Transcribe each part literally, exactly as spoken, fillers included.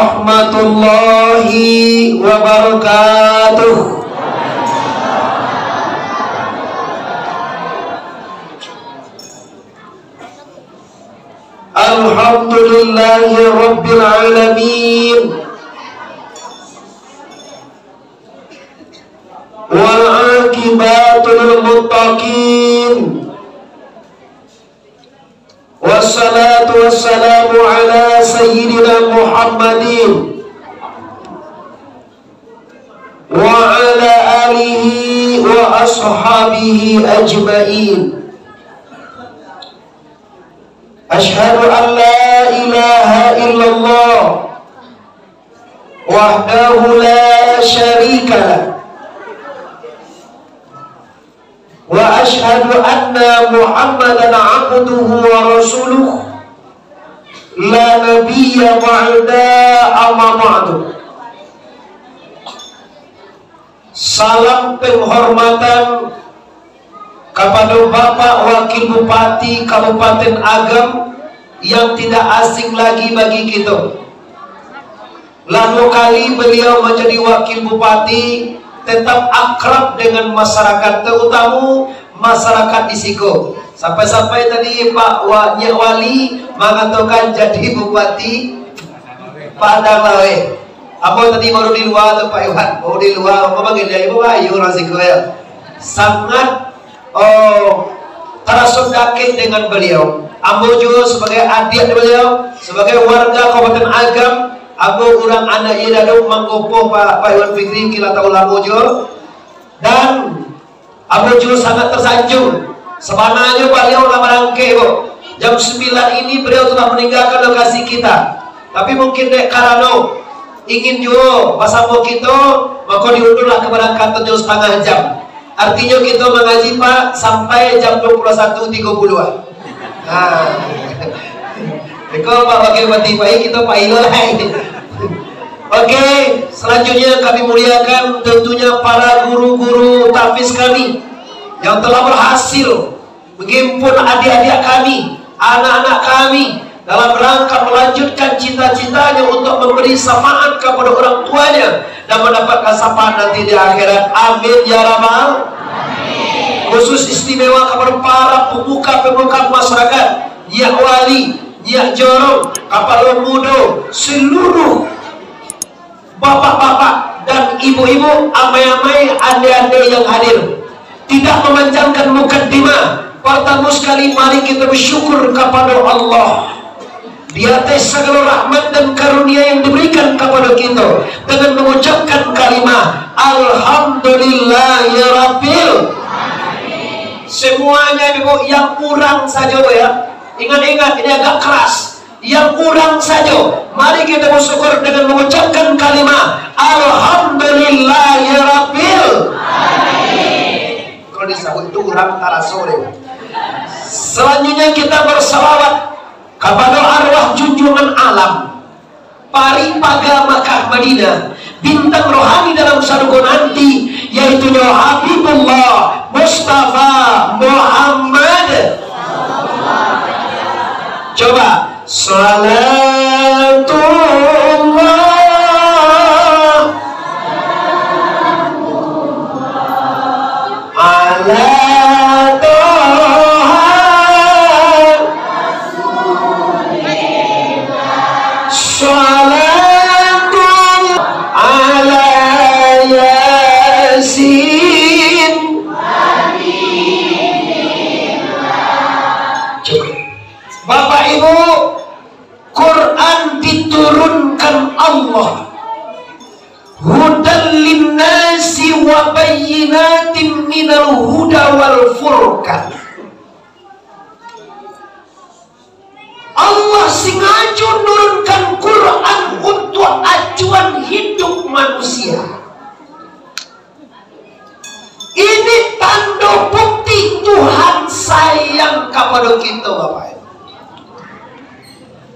warahmatullahi wabarakatuh. Alhamdulillahi rabbil alamin. Wal aqibatu lil muttaqin. Wassalatu wassalamu ala sayyidina Muhammadin wa ala alihi wa ashabihi ajmain. Asyhadu an la ilaha illallah wahdahu la syarika lah. Wa asyhadu anna Muhammadan abduhu wa rasuluh, la nabiyya ba'da, amma ba'du. Salam penghormatan kapado Bapak Wakil Bupati Kabupaten Agam yang tidak asing lagi bagi kito. Lah duo kali baliau manjadi wakil bupati, tetap akrab dengan masyarakat, terutama masyarakat di siko. Sampai-sampai tadi Pak Wa-, Nyiak Wali mangatokan jadi bupati Padang Laweh. Ambo tadi baru di lua tu, Pak Iwan, baru di lua, ambo manggil dia, "Ibu, ayo urang siko ya." Sangat Oh, taraso dakek dengan baliau. Ambo juo sabagai adiak baliau, sabagai warga Kabupaten Agam, ambo urang anak iyo dado manggopo Pak, Pak Iwan Fikri, kila tahu lamo juo. Dan ambo juo sangat tersanjung. Sabananyo baliau lah barangkek ko. Jam sembilan ini beliau telah meninggalkan lokasi kita. Tapi mungkin dek karano ingin juo basamo kito, mako diundurlah keberangkatan juo setengah jam. Artinyo kito mangaji, Pak, sampai jam dua puluh satu tiga puluh ah. Nah. Iko Pak Wakil Bupati pai, kito pai lo lai. Oke, selanjutnya kami muliakan tentunya para guru-guru tahfiz kami yang telah berhasil menghimpun adik-adik kami, anak-anak kami, dalam rangka melanjutkan cita-citanya untuk memberi syafaat kepada orang tuanya dan mendapatkan syafaat nanti di akhirat. Amin ya rabbal. Khusus istimewa kepada para pemuka-pemuka masyarakat, nyiak wali, nyiak jorong, kapalo mudo, seluruh bapak-bapak dan ibu-ibu, amai-amai, ande-ande yang hadir. Tidak memanjangkan mukadimah, pertama sekali mari kita bersyukur kepada Allah di atas segala rahmat dan karunia yang diberikan kepada kita dengan mengucapkan kalimah Alhamdulillahirabbil. Semuanya, Ibu, yang kurang saja, Bu, ya. Ingat-ingat, ini agak keras. Yang kurang saja, mari kita bersyukur dengan mengucapkan kalimah Alhamdulillahirabbil. Kalau disebut itu kurang taraso deh. Selanjutnya kita bersalawat kepada arwah junjungan alam, pari paga Makkah Madinah, bintang rohani dalam sarugo nanti, yaitu nyo Habibullah Mustafa Muhammad. Coba, salatullah ala Toha. Salatun ala Yasin. Cukup. Bapak Ibu, Quran diturunkan Allah hudan linnasi wa bayyinatin minal huda wal furqan. Allah sengaja nurunkan Quran untuk acuan hidup manusia. Ini tando bukti Tuhan sayang kapado kito, Bapak Ibu.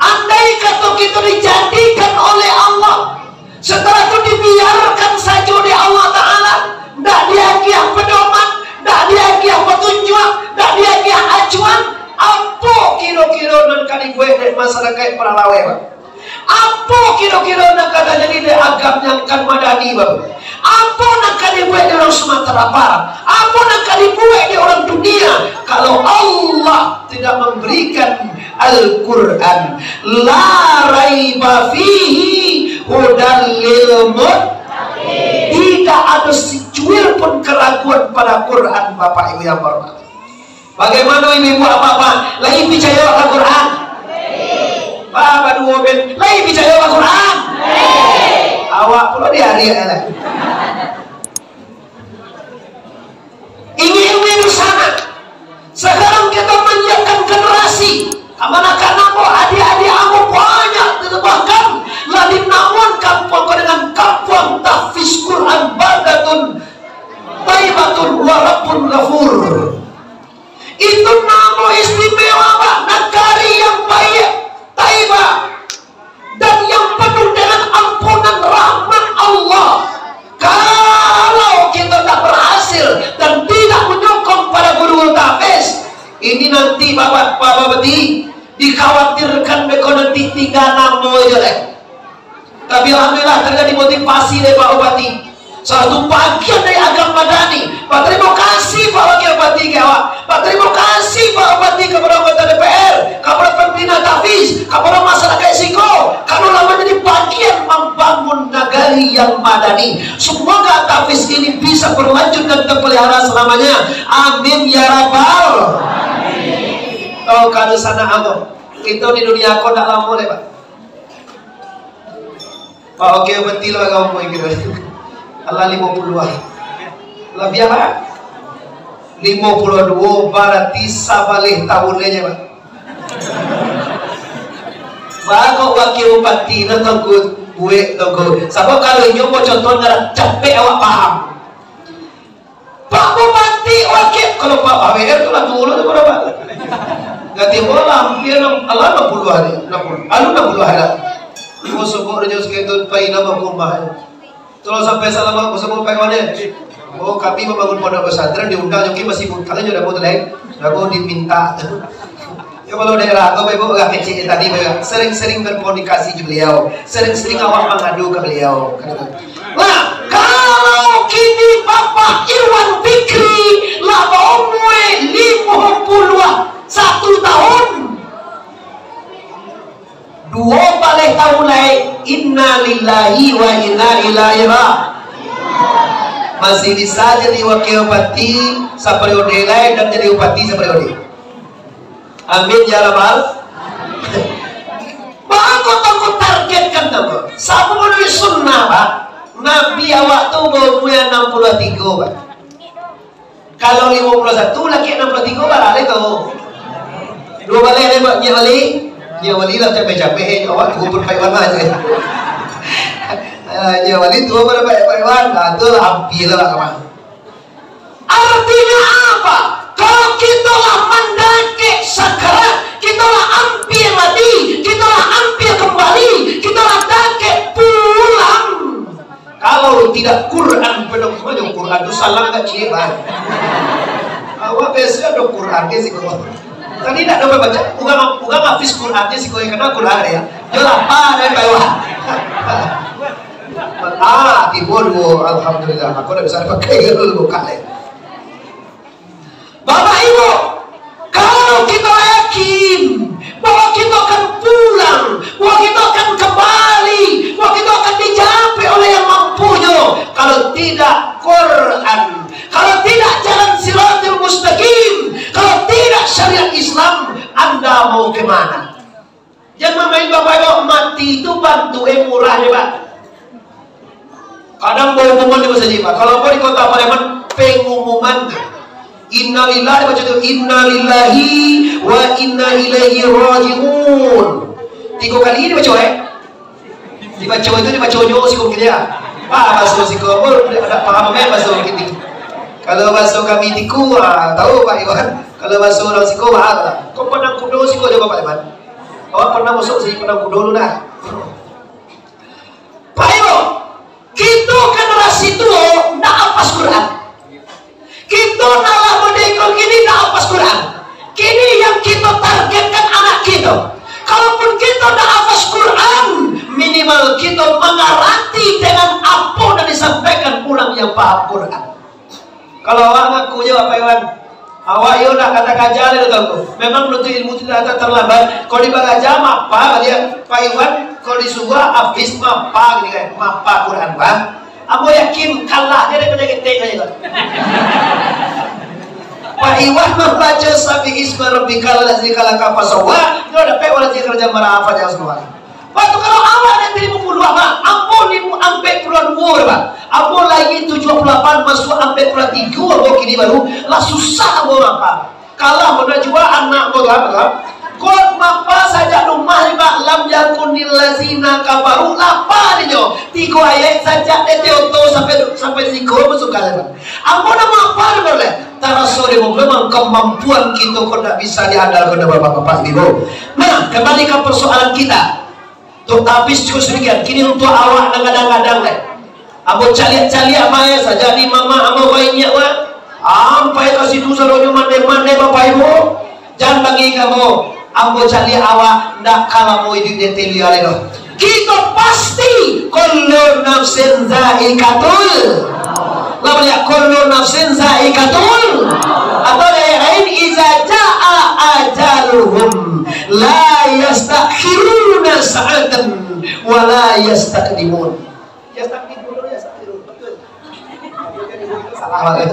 Andai kato kito dijadikan oleh Allah, setelah tu dibiarkan sajo dek Allah Ta'ala, ndak diagiah pedoman, ndak diagiah petunjuk, ndak diagiah acuan, apo kiro-kiro nan ka dibuek dek masyarakaik Padang Laweh? Apo kiro-kiro Apo nan ka dibuek dek urang Sumatera Barat? Apo nan ka dibuek dek urang dunia, kalau Allah tidak memberikan Al-Quran? La raiba fihi hudal lil mut-, tidak ada sicuil pun keraguan pada Quran, Bapak Ibu yang berhormat. Bagaimana ibu-ibu, bapak-bapak, lai picayo ka Quran? Bapak duo ben, lai picayo ka Quran? Awak pulo diariak lah. Ingin-ingin di sana. Sekarang kita menyiapkan generasi, kamanakan ambo, adik-adik ambo banyak, bahkan lah dinamoan kampuang ko dengan Kampuang Tahfiz Quran Baldatun Taibatun wa Rabbun Ghafur. Itu namo istimewa, Pak, nagari yang baik, Taibah, dan yang penuh dengan ampunan rahmat Allah. Kalau kita tak berhasil dan tidak menyokong pada guru-guru tahfiz, ini nanti Bapak, Bapak Beti dikhawatirkan beko nanti tiga namo aja deh. Tapi alhamdulillah, terjadi motivasi dari Pak Bupati. Salah satu bagian dari Agam Madani. Batarimo kasih Pak Wakil Bupati ka awak. Batarimo kasih Pak Bupati kapada anggota D P R, kapada pimpin tahfiz, kapada masyarakat siko, karano lah manjadi bagian mambangun nagari yang madani. Semoga tahfiz ini bisa berlanjut dan terpelihara selamanya. Amin ya rabbal. Oh, kada sana ambo. Kita di dunia ko ndak lamo deh, Pak. Pak, oke, berarti lah agak umur gitu. Alah, limo puluah. Labiah lah. Limo puluah duo, berarti sabaleh tahun aja, Pak. Bago wakil bupati no tongku buek tongku. Sabab kalau inyo bocoton darah capek awak paham. Pak Bupati, wakil, kalau Pak P W R tu lah tuo lah tu, Pak. Ganti bola, hampir enam, alah, enam puluah hari, enam puluh, alah, enam puluah hari lah. Kosong kok, dia sekian tu, pai nama rumah. Kalau sampai salam, kosong kok, pai mana? Oh, kami membangun pondok pesantren, diundang, mungkin masih buta, kalau dah mau tu lain, dah mau diminta. Ya, kalau daerah, Bapak Ibu, agak kecil tadi, Bapak, sering-sering berkomunikasi ke beliau, sering-sering awak mengadu ke beliau, kata tu. Nah, kalau kini Bapak Irwan Fikri lah baumur limo puluah satu tahun, duo baleh tahun lai, innalillahi wa inna ilaihi ra-, masih bisa jadi wakil bupati saperiode lai dan jadi bupati saperiode. Amin ya rabbal. Baa kok tongku targetkan tongku? Sabab manuruik sunnah, Pak, Nabi awak tu baumua anam puluah tigo, Pak. Kalau limo puluah satu, laki anam puluah tigo, baralek tu. Duo baleh deh, Pak. Nyiak bali. Nyiak bali lah capek-capek, eh, awak tu pun Pak Iwan aja. Ah, nyiak bali tu pun Pak Iwan. Ah, tu lah hampir lah, Pak. Artinya apa? Kalau kita lah mandakek sakarat, kita lah ampia mati, kita lah ampia kambali, kita lah dakek pulang. Kalau tidak Quran, pedoman Quran tu salah agak ciek, Bang. Awak biasa ada Quran ke siko? Tadi nak dapat baca, urang, urang hafiz Quran ke siko, yang kenal Quran ya? Yo lah, apa dari bawah? Ah, tibo duo, alhamdulillah. Aku dah bisa pakai dulu buka deh. Bapak Ibu, kalau kita yakin bahwa kita akan pulang, bahwa kita akan kembali, bahwa kita akan dijapek oleh Yang Mampunyo, kalau tidak Quran, kalau tidak jalan Siratul Mustaqim, kalau tidak syariat Islam, anda mau ke mana? Jan main-main, Bapak Ibu, mati tu bantuak e murah je, Pak. Kadang baumuman di masajik, Pak. Kalau apa di Kota Pariaman, pengumuman tu. Innalillahi, baca tu, innalillahi wa inna ilaihi raji'un. Tigo kali dibaco, eh. Dibaco itu, dibaco nyo siko kini ya. Ah, baso siko, oh, ada paham, eh, baso kini. Kalau baso kami tiku, ah, tahu, Pak Iwan. Kalau baso urang siko, ah, kok pandang kudo siko je, Bapak Iwan. Awak pernah masuk sini, pernah kudo lu dah. Pak Ibu, kito generasi tuo ndak hafaz Quran. Kito nak lah merdeka kini ndak hafaz Quran. Kini yang kito targetkan anak kito. Kalaupun kito ndak hafaz Quran, minimal kito mangarati dengan apo nan di Yang paham Quran. Kalau awak ngaku je, Pak Iwan, awak iyo nak kata kaja lah tu. Memang nuntut ilmu tu dah terlambat. Kalau di bagaja mapa dia, Pak Iwan, kalau disuruh habis mapa gini kan, mapa Quran, Bang. Ambo yakin kalah je daripada ketek aja tu. Pak Iwan mambaca sabi isma rabbikal ladzi khalaqa fasawwa, kalau dapat waladzi khalaqa marah apa jangan semua. Waktu kalau awak nanti lima puluh, Abang, ambo lima, ampek puluh dua, Abang. Ambo lagi tujuh puluh lapan, masuk ampek puluh tiga, ambo kini baru, lah susah ambo mapa. Kalah pernah jua anak ambo tu, Abang. Kot mapa sajak rumah, Abang, lam yakunil lazina kafaru, lapa dinyo. Tigo ayat sajak dari oto sampai, sampai di siko, masuk kalah, Abang. Ambo nak mapa, Abang, leh? Taraso di mobil, memang kemampuan kito ko ndak bisa diandalkan dek bapak-bapak, ibu. Nah, kembali ke persoalan kita. Tok Tapis cukup sadikit. Kini untuak awak nan gadang-gadang lai. Ambo caliak-caliak mai sajo di mamak ambo bainyak wa. Ampai ka situ sadonyo mandeh-mandeh bapak ibu. Jan bagi kamu, ambo caliak awak ndak ka lamo iduik di ateh dunia lai doh. Kito pasti kullu nafsin zaikatul. Lah baliak kullu nafsin zaikatul. Atau dari lain, iza jaa ajaluhum. La yastakhiruna sa'atan wa la yastaqdimun. Yastaqdimun, yastaqdimun. Betul. Salah, Pak.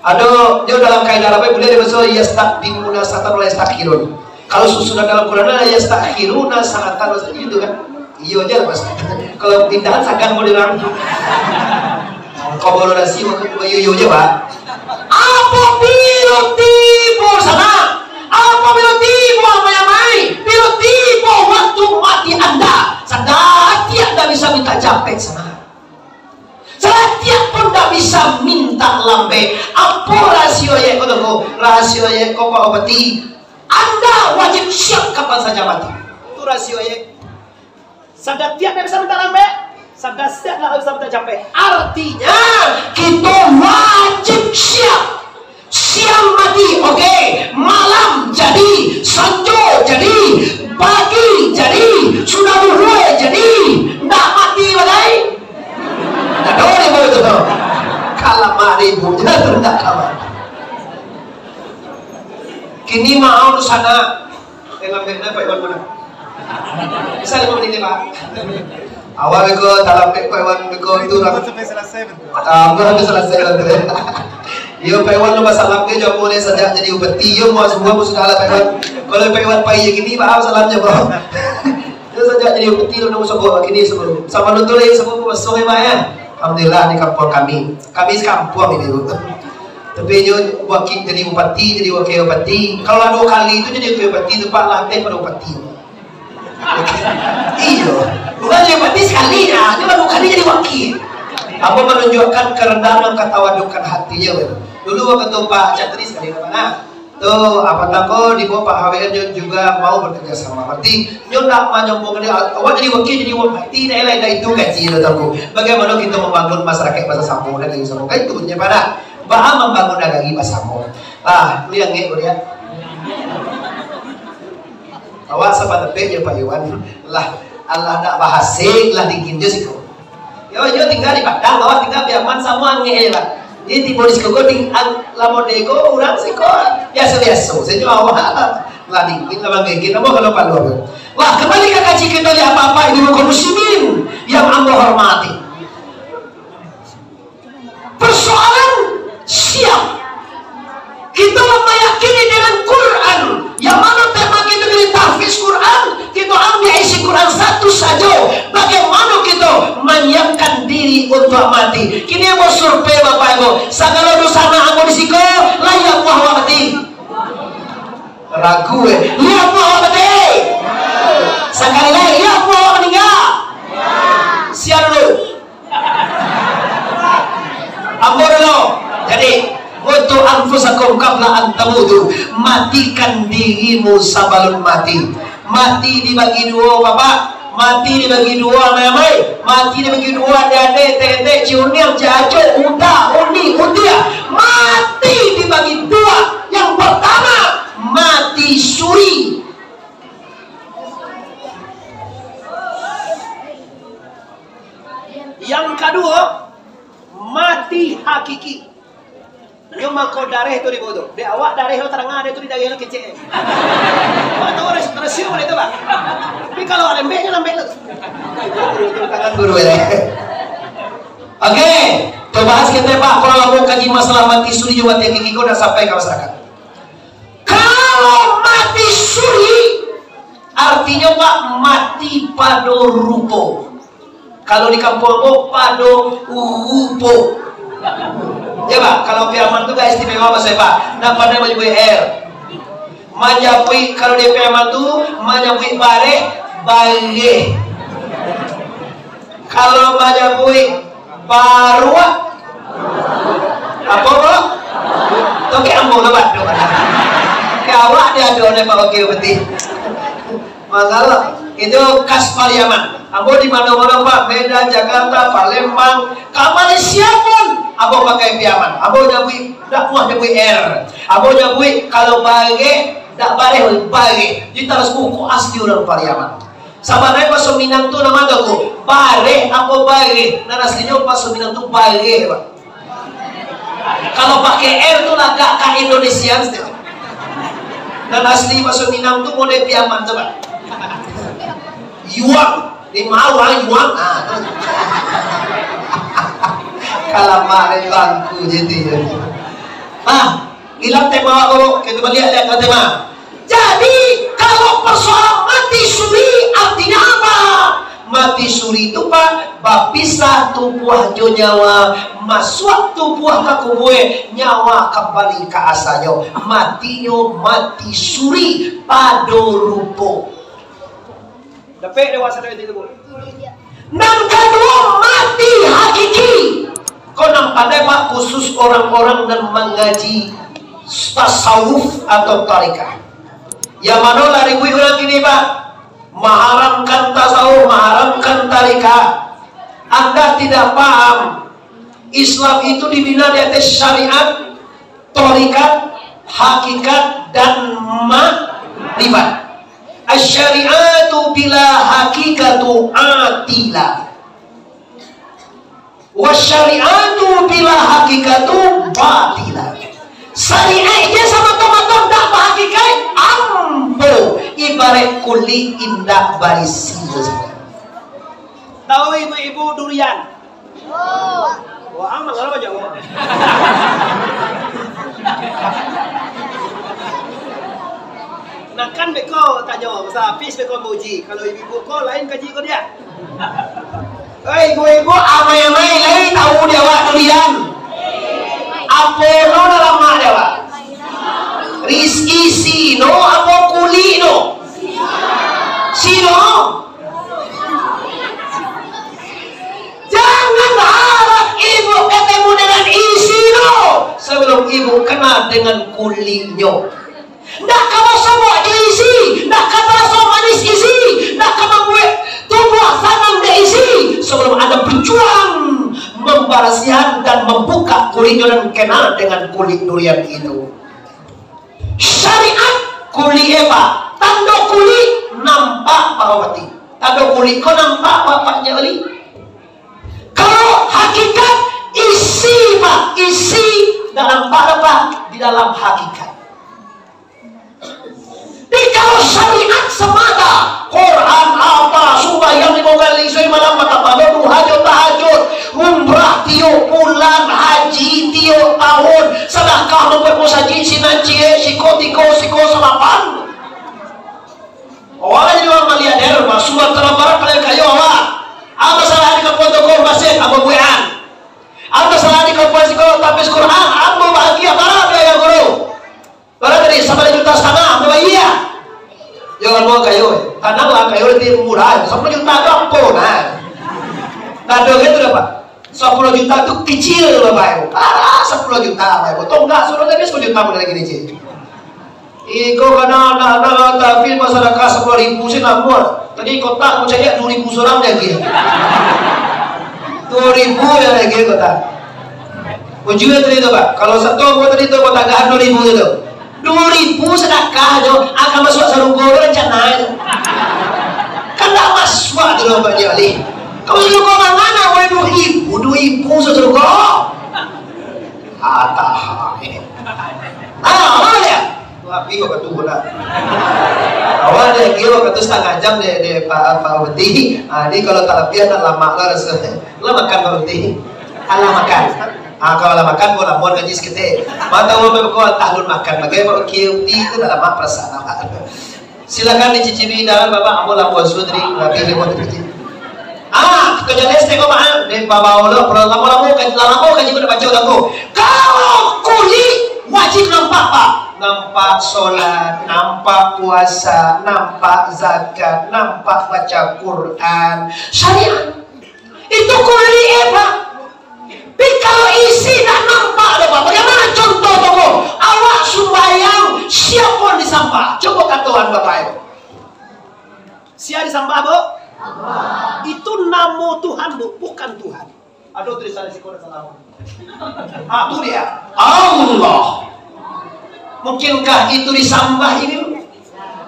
Ado, dia dalam kaidah Arab, boleh dia baca yastaqdimuna sa'atan wa la yastakhirun. Kalau susunan dalam Quran, la yastakhiruna sa'atan, maksudnya gitu kan? Iyo je lah, Mas. Kalau pindahan sagan mau dirang. Kolaborasi waktu itu, iyo, iyo je, Pak. Apabilo tibo sanak, apabilo tibo amai-amai, bilo tibo waktu mati anda, sadatiak ndak bisa minta capek sanak. Sadatiak pun ndak bisa minta lambek. Apo rasio ye ko tu? Rasio ye ko Pak Bupati. Anda wajib siap kapan saja mati. Itu rasio ye. Sadatiak ndak bisa minta lambek, sadatiak ndak bisa minta capek. Artinya, kito wajib siap. Siang mati, oke. Malam jadi, sanjo jadi, pagi jadi, sudah luhua jadi. Ndak mati bagai? Ndak ado ni baru tu. Kalah mari ibu je tu ndak kalah. Kini mau tu sana. Eh, lambek dah, Pak Iwan, mana? Bisa lima menit, Pak. Awak beko talambek, Pak Iwan, beko itu lah. Sampai selesai, betul. Ah, ambo sampai selesai lah tu, ya. Iyo, Pak Iwan lo basalam ke, jauh boleh sajak jadi bupati. Iyo, mau semua pun sudah lah, Pak Iwan. Kalau Pak Iwan pai je kini, Pak, salamnya, bro. Iyo, sajak jadi bupati lo, nunggu sobo kini, sobo. Sama nonton lagi, sobo, kosong ya, Pak, ya. Alhamdulillah, di kampung kami. Kami sekampung ini, Bu. Tapi inyo wakil jadi bupati, jadi wakil bupati. Kalau lah dua kali itu jadi wakil bupati, tu Pak, latih pada bupati. Iyo. Bukan jadi bupati sekali, nah. Ini baru kali jadi wakil. Apa menunjukkan kerendahan dan ketawadukan hatinya, Bu. Dulu waktu Pak Chatri sekali, Pak, nah. Tu, apa tako, di bawah Pak H W R nyo juga mau bekerja sama. Berarti, nyo nak manyombongkan dia, awak jadi wakil, jadi bupati, tidak lain dari itu gaji, lo tahu. Bagaimana kita membangun masyarakat bersama dan lain sebagainya, itu punya pada. Baa membangun nagari bersama. Ah, tu yang ngek, dia. Awak sama tepek je, Pak Iwan. Lah, Allah nak bahasik, lah dingin je siko. Yo, yo tinggal di Padang, awak tinggal Piaman, samo angek je, Pak. Jadi tibo di siko, ting-, ang-, lamun dego urang siko, biaso-biaso. Sajo awak lah dingin, lah manggigit, ambo kalau palu tu. Wah, kembali ka kaji kito di apa-apa, ibu kaum muslimin yang ambo hormati. Persoalan siap. Kito lah meyakini dengan Quran. Yang mana tema kito jadi tahfiz Quran, kito ambil isi Quran satu sajo. Bagaimana kito menyiapkan diri untuk mati? Kini ambo survei, Bapak Ibu. Sagalo dosa nak ambo di siko, layak buah mati. Ragu, eh. Layak buah mati. Sekali lagi, layak buah meninggal. Siap dulu. Ambo dulu. Jadi, "Mutu anfusakum qabla an tamutu." Matikan dirimu sabalun mati. Mati dibagi duo, Bapak. Mati dibagi duo, amai-amai. Mati dibagi duo, adek-adek, etek-etek, ciuniang, ciajo, uda, uni, utia. Mati dibagi duo. Yang pertama, mati suri. Yang kaduo, mati Mako dareh tu dibawa tu. Dek awak dareh lo tarang, dareh tu di dareh lo kecek. Awak tahu ras-, rasio mana itu, Pak? Tapi kalau awak lembek, dia lembek tu. Tangan guru ya. Oke, kita bahas kita, Pak. Kalau mau kaji masalah mati suri jo mati hakiki, kau dah sampai ke masyarakat. Kalau mati suri, artinyo, Pak, mati pado rupo. Kalau di kampuang ambo, pado rupo. Ya, Pak, kalau Piaman tu gak istimewa, Mas, Pak. Ndak pandai manyabuik R. Manyabuik, kalau di Piaman tu, manyabuik bareh, bareh. Kalau manyabuik baruak. Apo, Bro? Tokek ambo lah, Bro. Ke awak dia ada oleh Pak Wakil Bupati. Masalah. Itu khas Pariaman. Ambo di mana-mana, Pak. Medan, Jakarta, Palembang, ka Malaysia pun ambo pakai Piaman. Ambo nyabuik, dak puas nyabuik R. Ambo nyabuik, kalau bareh, dak bareh, bareh. Jadi taras buku asli urang Pariaman. Sabananyo baso Minang tu namo tu, bareh apo bareh? Nan aslinyo baso Minang tu bareh, Pak. Kalau pakai R tu lagak ka Indonesian sajo. Nan asli baso Minang tu model Piaman tu, Pak. Yuang, di Mawang, Yuang. Ah, tu. Kalamak dari bangku je tu. Ah, ilang tema awak, Bro. Kita baliak lihat ka tema. Jadi, kalau persoalan mati suri, artinya apa? Mati suri tu, Pak, bapisah tubuah jo nyawa, masuak tubuah ka kubue, nyawa kambali ka asanyo. Matinyo mati suri, pado rupo. Dapek dek awak sadang itu, Bu. Nan kaduo, mati hakiki. Ko nan pandai, Pak, khusus orang-orang nan mangaji tasawuf atau tarekat. Yang mano lah ribuik urang kini, Pak, maharamkan tasawuf, maharamkan tarekat. Anda tidak paham. Islam itu dibina di atas syariat, tarekat, hakikat, dan makrifat. Asy-syari'atu bila hakikatu atila. Wasyari'atu bila hakikatu batila. Syariat je samato-mato ndak bahakikat, ambo ibarat kulik indak barisi. Tahu ibu-ibu durian? Wah, amat lah baca. Nah, kan beko tanyo, pasal Hafiz beko mauji. Kalau ibu-ibu ko lain kaji ko dia. Oi, ibu-ibu, amai-amai lai tahu di awak durian? Apo no dalam mak di awak? Ris-, isi no apo kulik no? Sino. Jangan harap ibu ketemu dengan isi no, sebelum ibu kenal dengan kuliknyo. Ndak ka basobok jo isi, ndak ka taraso manis isi, ndak ka mambuek tubuah sanang dek isi, sebelum ado pejuang mambarasiahan dan mambuka kuliknyo dan kenal dengan kulik durian itu. Syariat kulik, eh, Pak. Tando kulik nampak, Pak Bupati. Tando kulik ko nampak, Pak, Pak Nyali. Kalau hakikat, isi, Pak, isi dalam pada, Pak, di dalam hakikat. Jadi kalau syariat semata, Quran apa, sumbayang limo kali sahari malam, batapalo duha jo tahajud, umrah tiok bulan, haji tiok tahun, sadakah mambuek musajik sinan ciek, siko tigo, siko salapan. Awak jadi urang miliarder, Pak, Sumatera Barat paling kayo awak. Apo salah di kampuang toko masjid, ambo buekan. Apo salah di kampuang siko, tapis Quran, ambo bahagia, bara biaya guru? Bara tadi, sapuluah juta satangah, ambo bayia. Yo, ambo kayo. Tanang lah kayo, lebih murah. Sapuluah juta tu apo, nah? Ndak ado gitu dah, Pak. Sapuluah juta tu kecil, Bapak Ibu. Alah, sapuluah juta, Bapak Ibu. Tonggak suruh tadi sapuluah juta model gini, cik. Iko kana anak-anak lah tapi masyarakat sapuluah ribu sih namuah. Tadi kotak ku caliak duo ribu surang dia lagi. Duo ribu ya lagi kotak. Ujungnya tadi tu, Pak. Kalau satu buat tadi tu, kotak gahan duo ribu tu. Duo ribu sedekah jo, akan masuk sarugo tu rencana tu. Kan ndak masuk tu, Pak Jali. Kalau sarugo mangana, boleh duo ribu, duo ribu sarugo. Ah, tahan. Ah, awak dia. Habis waktu tu lah. Awak dia lagi waktu tu satangah jam dia, dia Pak, Pak Bupati. Ah, ni kalau tak lebih, tak lama lah rasanya. Lah makan, Pak Bupati? Alah makan. Ah, kalau lah makan, kau lamun ngaji seketek. Mata awak berkuah, tahlun makan. Bagai Pak Bupati tu tak lama perasaan awak. Silakan dicicipi dalam, Bapak, ambo lapo sudah tadi, rabi limo tadi. Ah, kejadian istiqomah, dek Bapak Allah, kalau lamo-lamo, lamo kaji kena baca lagu. Kalau kulik wajib nampak, Pak. Nampak solat, nampak puasa, nampak zakat, nampak baca Quran. Syariat. Itu kulik, eh, Pak. Tapi kalau isi tak nampak doh, Pak. Bagaimana contoh tu, Pak? Awak sumbayang, sia pun disambah. Cubo katoan, Bapak Ibu. Sia disambah, Bu? Itu namo Tuhan, Bu, bukan Tuhan. Aduh, tulisan di siko dah salah. Ah, tu dia. Allah. Mungkinkah itu disambah ini?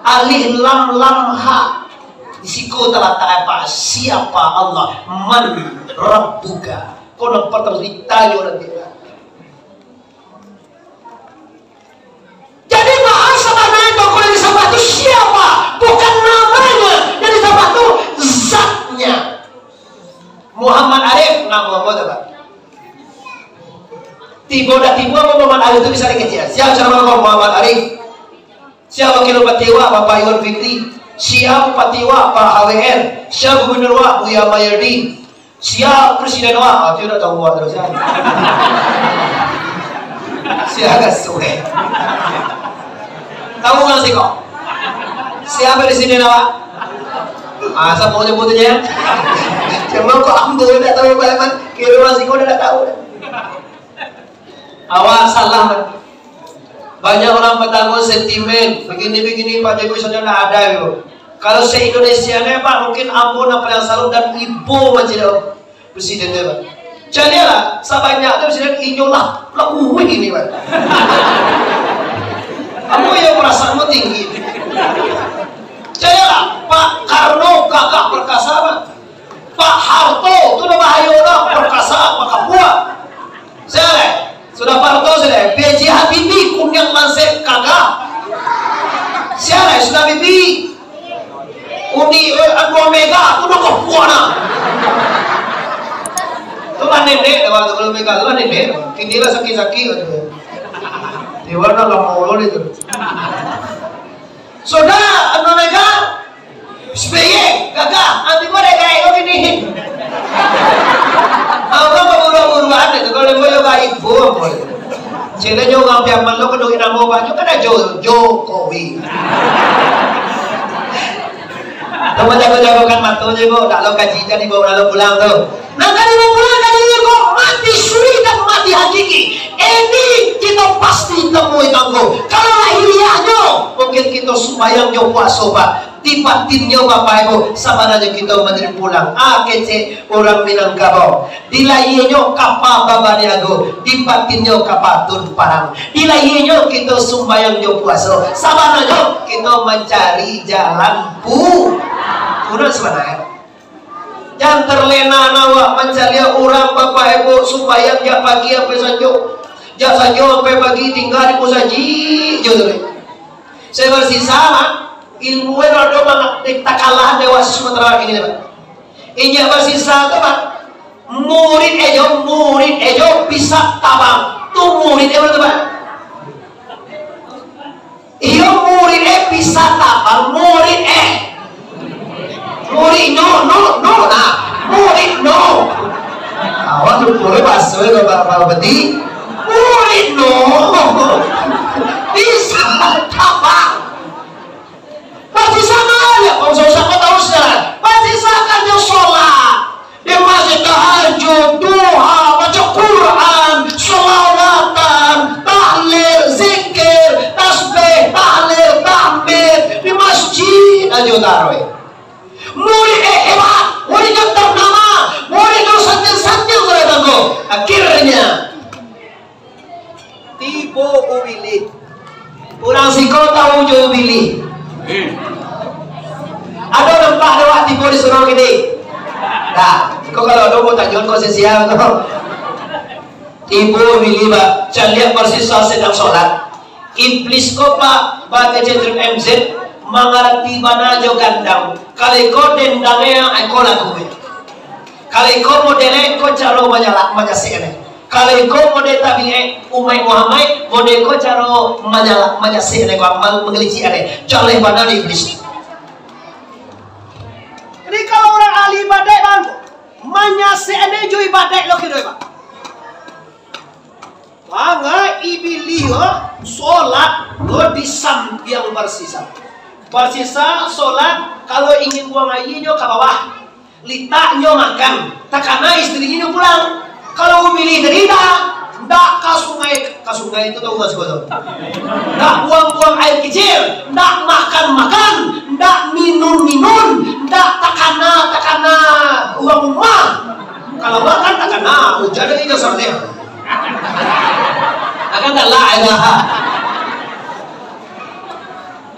Alif lam lam ha. Di siko talatak apa? Siapa Allah? Man Rabbuka? Kau nampak terus ditanyo nanti. Jadi, bahasa mana itu kalau disambah tu siapa? Bukan namanya yang disambah tu, zatnya. Muhammad Arif, namo apa tu, Pak? Tibo dah tibo apa Muhammad Arif tu bisa dikecil? Siapa nama Muhammad Arif? Siapa wakil bupati awak, Bapak Iwan Fikri? Siapa bupati awak, Pak H W R? Siapa gubernur awak, Buya Mayardi? Siapa presiden awak? Ah, tu dah tahu awak terus, ya. Siapa suwe? Tahu nggak sih kok? Siapa presiden awak? Ah, siapa mau nyebut aja, ya? Cuma kok ambo dah tahu, Pak Iman? Kira masih kau dah tahu dah. Awak salah, Pak. Banyak orang batanyo sentimen, begini-begini, Pak Jokowi sajo ndak ada, gitu. Kalau se-Indonesia ni, Pak, mungkin ambo nan paling salut dan ibo macam tu. Presiden tu, Pak. Caliaklah, sabanyak tu presiden inyo lah, lah uwih ini, Pak. Ambo yang perasaan mau tinggi. Caliaklah, Pak Karno gagah perkasa, Pak. Pak Harto tu dah bahayo dah, perkasa, pakapua. Sia lai, sudah Pak Harto sudah, B J Habibie, kuniang mansek gagah. Sia lai, sudah Habibie. Uni, eh, Anu Omega, tu dah kapua dah. Tu lah nenek dah, waktu kalau Omega tu lah nenek. Kini lah sakit-sakit tu. Dewan lah lama ulun itu. Sudah, Anu Omega, S B Y, gagah, anti boleh gaek kau gini. Kau kan berburu-buruan itu, kalau boleh baik, buang boleh. Cile jo urang Piaman lo, keduit namo banyak, kan ajo Jokowi. Kamu jago-jagokan mato je, Bu. Tak lo kaji jadi, Bu, lalu pulang tu. Nah, kali mau pulang, kali ini kok mati suri dan mati hakiki. Ini kita pasti temui tangguh. Kalau lahiriahnyo, mungkin kita sumbayang jo puaso, Pak. Di batinnyo, Bapak Ibu, sabananyo kito manjadi pulang. Ah, kecek urang Minangkabau. Di lahianyo kapa babaniago, di batinnyo kapa tun parang. Di lahianyo kito sumbayang jo puaso, sabananyo kito mancari jalan pu-, pulang sabananyo. Jan terlena awak mancaliak urang, Bapak Ibu, sumbayang jak pagi sampai sanjo, jak sanjo sampai pagi tingga di musajik jo tu. Saya bersisa, Mak. Ilmu e rado mangak, di takalahan dewa Sumatera ini, Pak. Inyo bersisa tu, Pak. Murid ejo, murid ejo bisa tabang. Tu murid ejo tu, Pak. Iyo, murid e bisa tabang, murid e. Murid no, no, no, nah. Murid no. Awak lupa le bahaso e, Bapak, Bapak Bupati. Murid no. Bisa tabang. Pasti sama aja, Pak Ustaz, siapa tahu sekarang? Pasti sama aja sholat. Di masjid tahajud, duha, baca Quran, sholawatan, tahlil, zikir, tasbih, tahlil, tahmid. Di masjid aja tarawih. Murid e hebat, murid yang ternama, murid yang sanjang-sanjang sudah tangguh. Akhirnya, tibo Ubilih. Urang siko tahu jo Ubilih. Ado nampak dek awak tibo di surau kini? Dah, kok kalau ado mau tanyo kok sia-sia kok. Ibu Willy, ba, caliak barsisa sadang solat. Iblis ko, Pak, ba kecil M Z, mangarati bana jo gandang. Kalau iko dendangnya, iko lagu. Kalau iko model iko caro manyalak, manyasik ni. Kalau iko model tabiat umat Muhammad, model iko caro manyalak, manyasik ni, ko amal manggalicik ni. Jaleh bana ni iblis. Jadi kalau urang ahli ibadat, Bang, manyasik ni jo ibadat lo kiro, Bang. Manga ibilih ko, solat ko disambiang barsisa. Barsisa, solat, kalau ingin buang aia nyo ka bawah, litak nyo makan, takana istrinyo nyo pulang. Kalau ibilih tadi ndak, ndak ka sungai, ka sungai tu tahu mas tu. Ndak buang-buang aia kecil, ndak makan-makan, ndak minun-minun, ndak takana-takana urang rumah. Kalau makan takana, hujan lagi kasarnyo. Akan galak aja.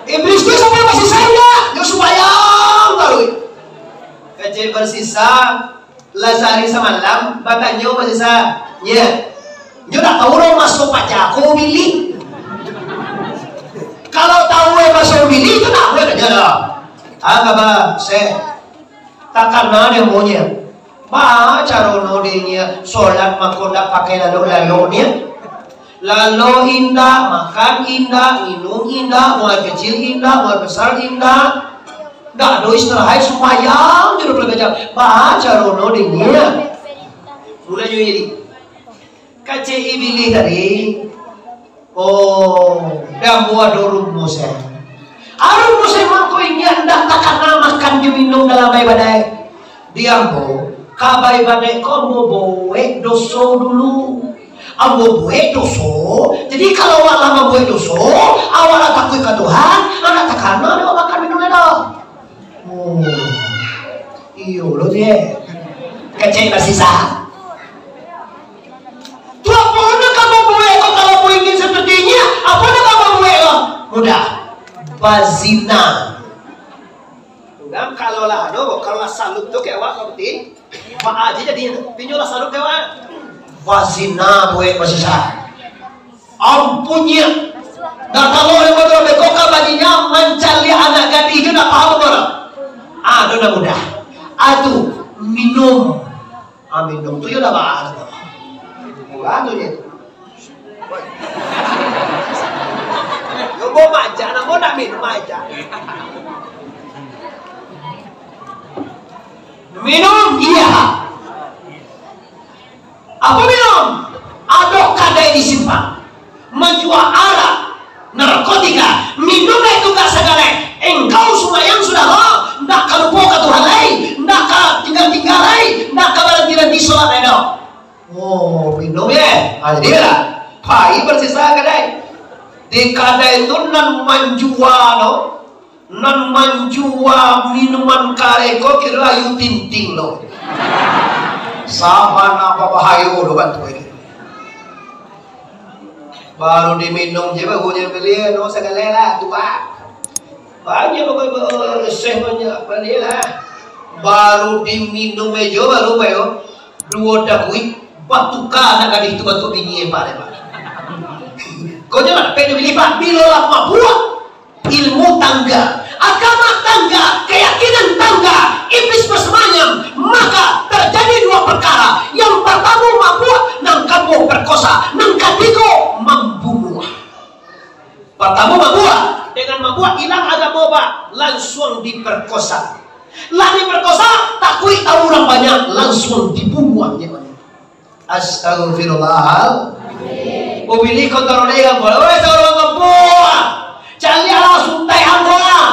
Iblis tu sampai masih sayang, dia sumbayang taruih. Kecil barsisa, lah sahari samalam, batanyo barsisa, "Nyo, nyo ndak tahu lo maso paja ko ibilih?" Kalau tahu eh maso ibilih tu, ndak buliah tanyo doh. Ah, kaba, se. Takana dek ambo nyo. Ba caro no dek nyo, solat mako ndak pakai lalok-lalok nyo. Lalok indak, makan indak, minum indak, buang aia kecil indak, buang aia besar indak. Ndak ado istirahat, sumbayang jo dua puluh jam. Ba caro no dek nyo. Mulai nyo jadi. Kecek ibilih tadi, oh, dek ambo ado rumus, eh. Ah, rumus mangko inyo ndak takana makan jo minum dalam baibadaik. Dek ambo, ka baibadaik ko ambo buek doso dulu. Ambo buek doso, jadi kalau awak lah mambuek doso, awak lah takuik ka Tuhan, ndak takana dek awak makan minum lai doh. Oh, iyo lo tu, eh. Kecek basisa. Tu apo nan ka mambuek ko, kalau ingin seperti inyo, apo nan ka mambuek ko? Mudah. Bazina. Urang kalau lah ado, kalau lah salup tu kek awak, seperti, baa aja jadi, pinyo lah salup kek awak. Bazina buek basisa. Ampunnyo. Ndak tahu dek ambo tu, beko ka bajinyo mancaliak anak gadih tu ndak paham apo doh. Ah, tu ndak mudah. Ah, tu, minum. Ah, minum tu yo ndak baa tu. Murah tu nyo. Yo, ambo majak, ambo ndak minum majak. Minum, iya. Apo minum? Ado kadai di simpang, manjua arak, narkotika, minum lai tu ka sagalo. Engkau sumbayang sudah lo, ndak ka lupo ka Tuhan lai, ndak ka tingga-tingga lai, ndak ka baranti-ranti solat lai doh. Oh, minum yo. Ah, jadi lah. Pai basisa kadai. Di kadai tu nan manjua lo, nan manjua minuman kareh ko kiro Ayu Ting Ting lo. Sabana babahayo lo kan tu. Baru diminum je, baru nyo bali, no, sagalo lah, tuak. Banyak pokok, seh banyak bali lah. Baru diminum ajo, baru bayo. Duo daguik, batuka anak gadih tu bantuak bini, Pak, Pak. Kau jangan, Pak, pilih, Pak. Bilo lah mabuak. Ilmu tangga, agama tangga, keyakinan tangga, iblis bersemayam, maka terjadi dua perkara. Yang pertama mabuak, nan kaduo perkosa, nan katigo mambunuah. Pertama mabuak, dengan mabuak hilang agama, Pak, langsuang diperkosa. Lah diperkosa, takuik tahu urang banyak, langsuang dibunuah nyamanyo. Astagfirullah. Ubilih kontol dek kampuang. Oi, saurang kampuang. Caliaklah suntai ambo lah.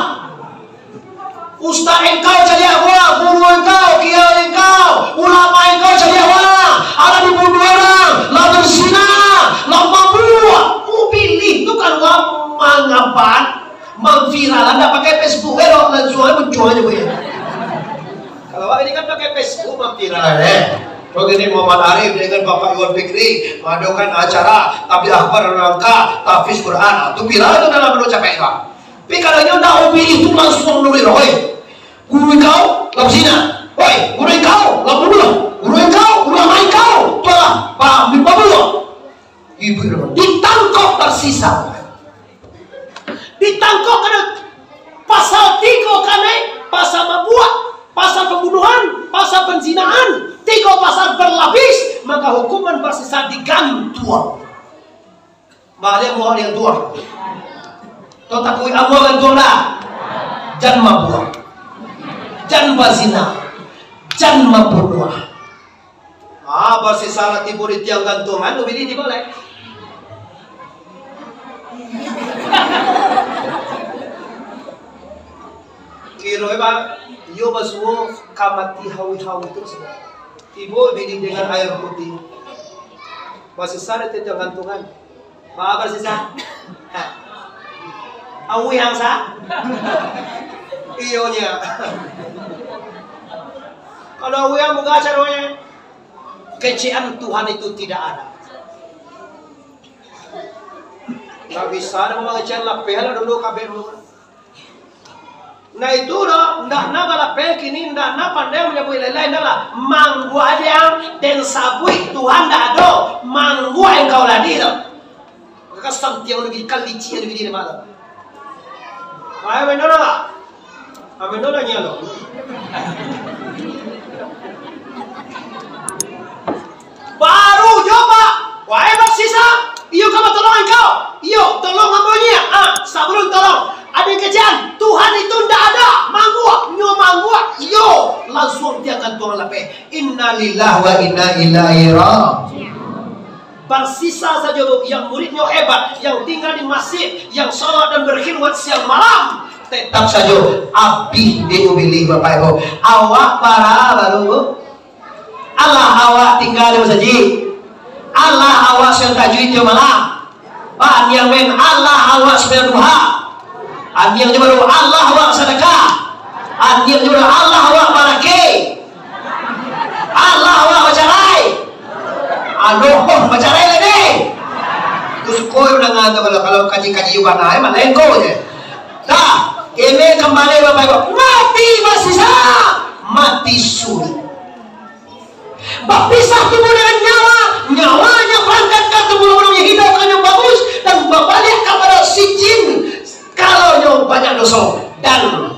Ustaz engkau caliak ambo lah, guru engkau, kiai engkau, ulama engkau caliak ambo lah. Alah dibunuah urang, lah berzina, lah mabuak. Ubilih tu kalua mangaban, mamviral, ndak pakai Facebook, eh, dok, langsuang, eh, muncuang aja, boy. Kalau awak ini kan pakai Facebook, mamviral, eh. Kok gini Muhammad Arif dengan Bapak Iwan Fikri mengadukan acara tabligh akbar dalam rangka tahfiz Quran. Ah, tu viral tu dalam bentuk capek tu. Tapi kalau nyo ndak, ubilih tu langsuang nuri roh, eh. Guru engkau, lah berzina. Oi, guru engkau, lah bunuah. Guru engkau, ulama engkau. Bah, bah, babuah. Ibu, ditangkok Barsisar. Ditangkok karena pasal tigo kanai, pasal mabuak, pasal pembunuhan, pasal penzinaan, tigo pasal berlapis, maka hukuman Barsisar digantuang. Baliak muak digantung lah. Tau takuik Allah gantuang lah. Jan mabuak. Jan bazina. Jan mambunuah. Ah, Barsisar lah tibo di tiang gantuangan, Ubilih tibo lai. Kiro, eh, Pak, iyo basuo ka mati hawi-hawi tu, Pak. Tibo Ubilih dengan aia putiah. Barsisar di tiang gantuangan. Baa Barsisar? Auih ang sa? Iyo nyo. Kalau auih ang, buka caronyo. Kecek-an Tuhan itu tidak ada. Ndak bisa doh mangecek-an lapeh lah dulu kabeh. Nah, itu doh, ndak na balapeh kini, ndak na pandai manyabuik lai-lai, ndak lah. Mangguak aja ang, den sabuik Tuhan ndak ado, mangguak engkau lah di tu. Maka santiang lebih kali cia lebih di mata. Wahai, benar lah. Amin doh nanya lo. Baru jo, Pak. Wahai Barsisar, iyo ka batolong angkau. Iyo, tolong ambo nyo. Ah, sabalun tolong, ado kecek-an, Tuhan itu ndak ada. Mangguak, nyo mangguak. Iyo, lansuang tiang gantuang lapeh. Innalillahi wa inna ilaihi raji'un. Barsisar sajo tu, yang muridnyo hebat, yang tinggal di masjid, yang salat dan berkhidmat siang malam, tetap sajo abih di Ubilih, Bapak Ibu. Awak bara baru, Bu? Alah awak tinggal di masjid. Alah awak siang tajuik tiok malam. Aniang men, alah awak sumbayang duha. Aniang jo baru, alah awak sadakah. Aniang jo baru, alah awak balaki. Alah awak bacarai. Alah, oh, bacarai lai deh. Aku suko mandanga tu, kalau, kalau kaji-kaji bana, eh, malengko je. Dah, kini kembali Bapak Ibu. Mati Barsisar, mati suri. Bapisah tubuh dengan nyawa, nyawanya barangkat ka tubuh, lalu hidupnya bagus, dan babaliak kapado si jin, kalau nyo banyak doso. Dan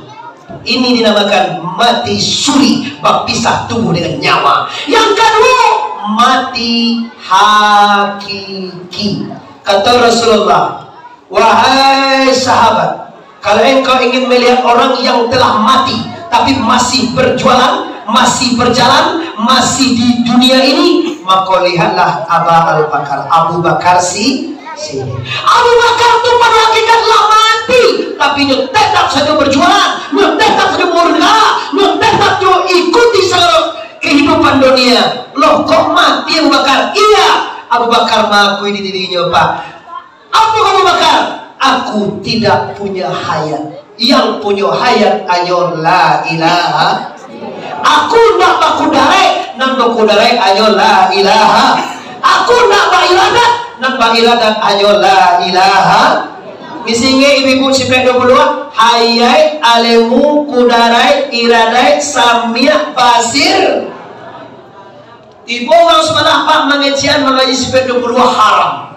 ini dinamakan mati suri, bapisah tubuh dengan nyawa. Yang kaduo, mati hakiki. Kata Rasulullah, "Wahai sahabat, kalau engkau ingin melihat orang yang telah mati, tapi masih berjualan, masih berjalan, masih di dunia ini, maka lihatlah Aba Al-Bakar, Abu Bakar si, si." Abu Bakar tu pada hakikat lah mati, tapi nyo tetap sajo berjualan, nyo tetap sajo berusaha, nyo tetap sajo ikuti segala kehidupan dunia. Loh, kok mati Abu Bakar? Iya, Abu Bakar mengakui di dirinyo, Pak. Apo Abu Bakar? Aku tidak punya hayat. Yang punyo hayat hanyo la ilaha. Aku ndak bakudarai, nan bakudarai hanyo la ilaha. Aku ndak bairadat, nan bairadat hanyo la ilaha. Misi ingek ibu-ibu sipek duo puluah, hayat, alemu, kudarai, iradai, samiak, basir. Tibo urang subalah, Pak, mangecek-an mangaji sipek duo puluah haram.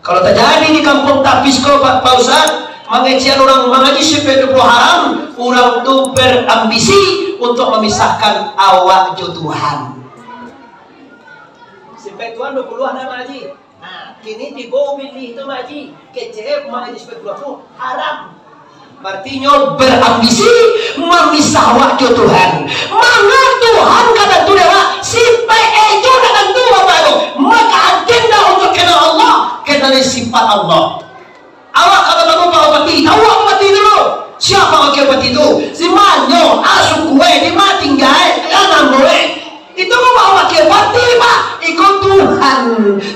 Kalau tajadi di kampuang tapis ko, Pak, Pak Ustaz, mangecek-an urang mangaji sipek duo puluah haram, urang tu berambisi untuk memisahkan awak jo Tuhan. Sipek Tuhan duo puluah dah mangaji. Nah, kini tibo Ubilih tu mangaji, kecek mangaji sipek duo puluah tu haram. Bararti nyo berambisi mamisah awak jo Tuhan. Manga Tuhan ka tantu dek awak, sipek e jo ka tantu, Bapak Ibu. Maka agenda untuk kenal Allah, kenali sifat Allah. Awak ka batamu Pak Bupati, tahu Pak Bupati tu? Siapa wakil Bupati tu? Si manyo, a suku e, di ma tingga e, ka namo e. Itu mah bahawa kafir, Pak. Iko Tuhan.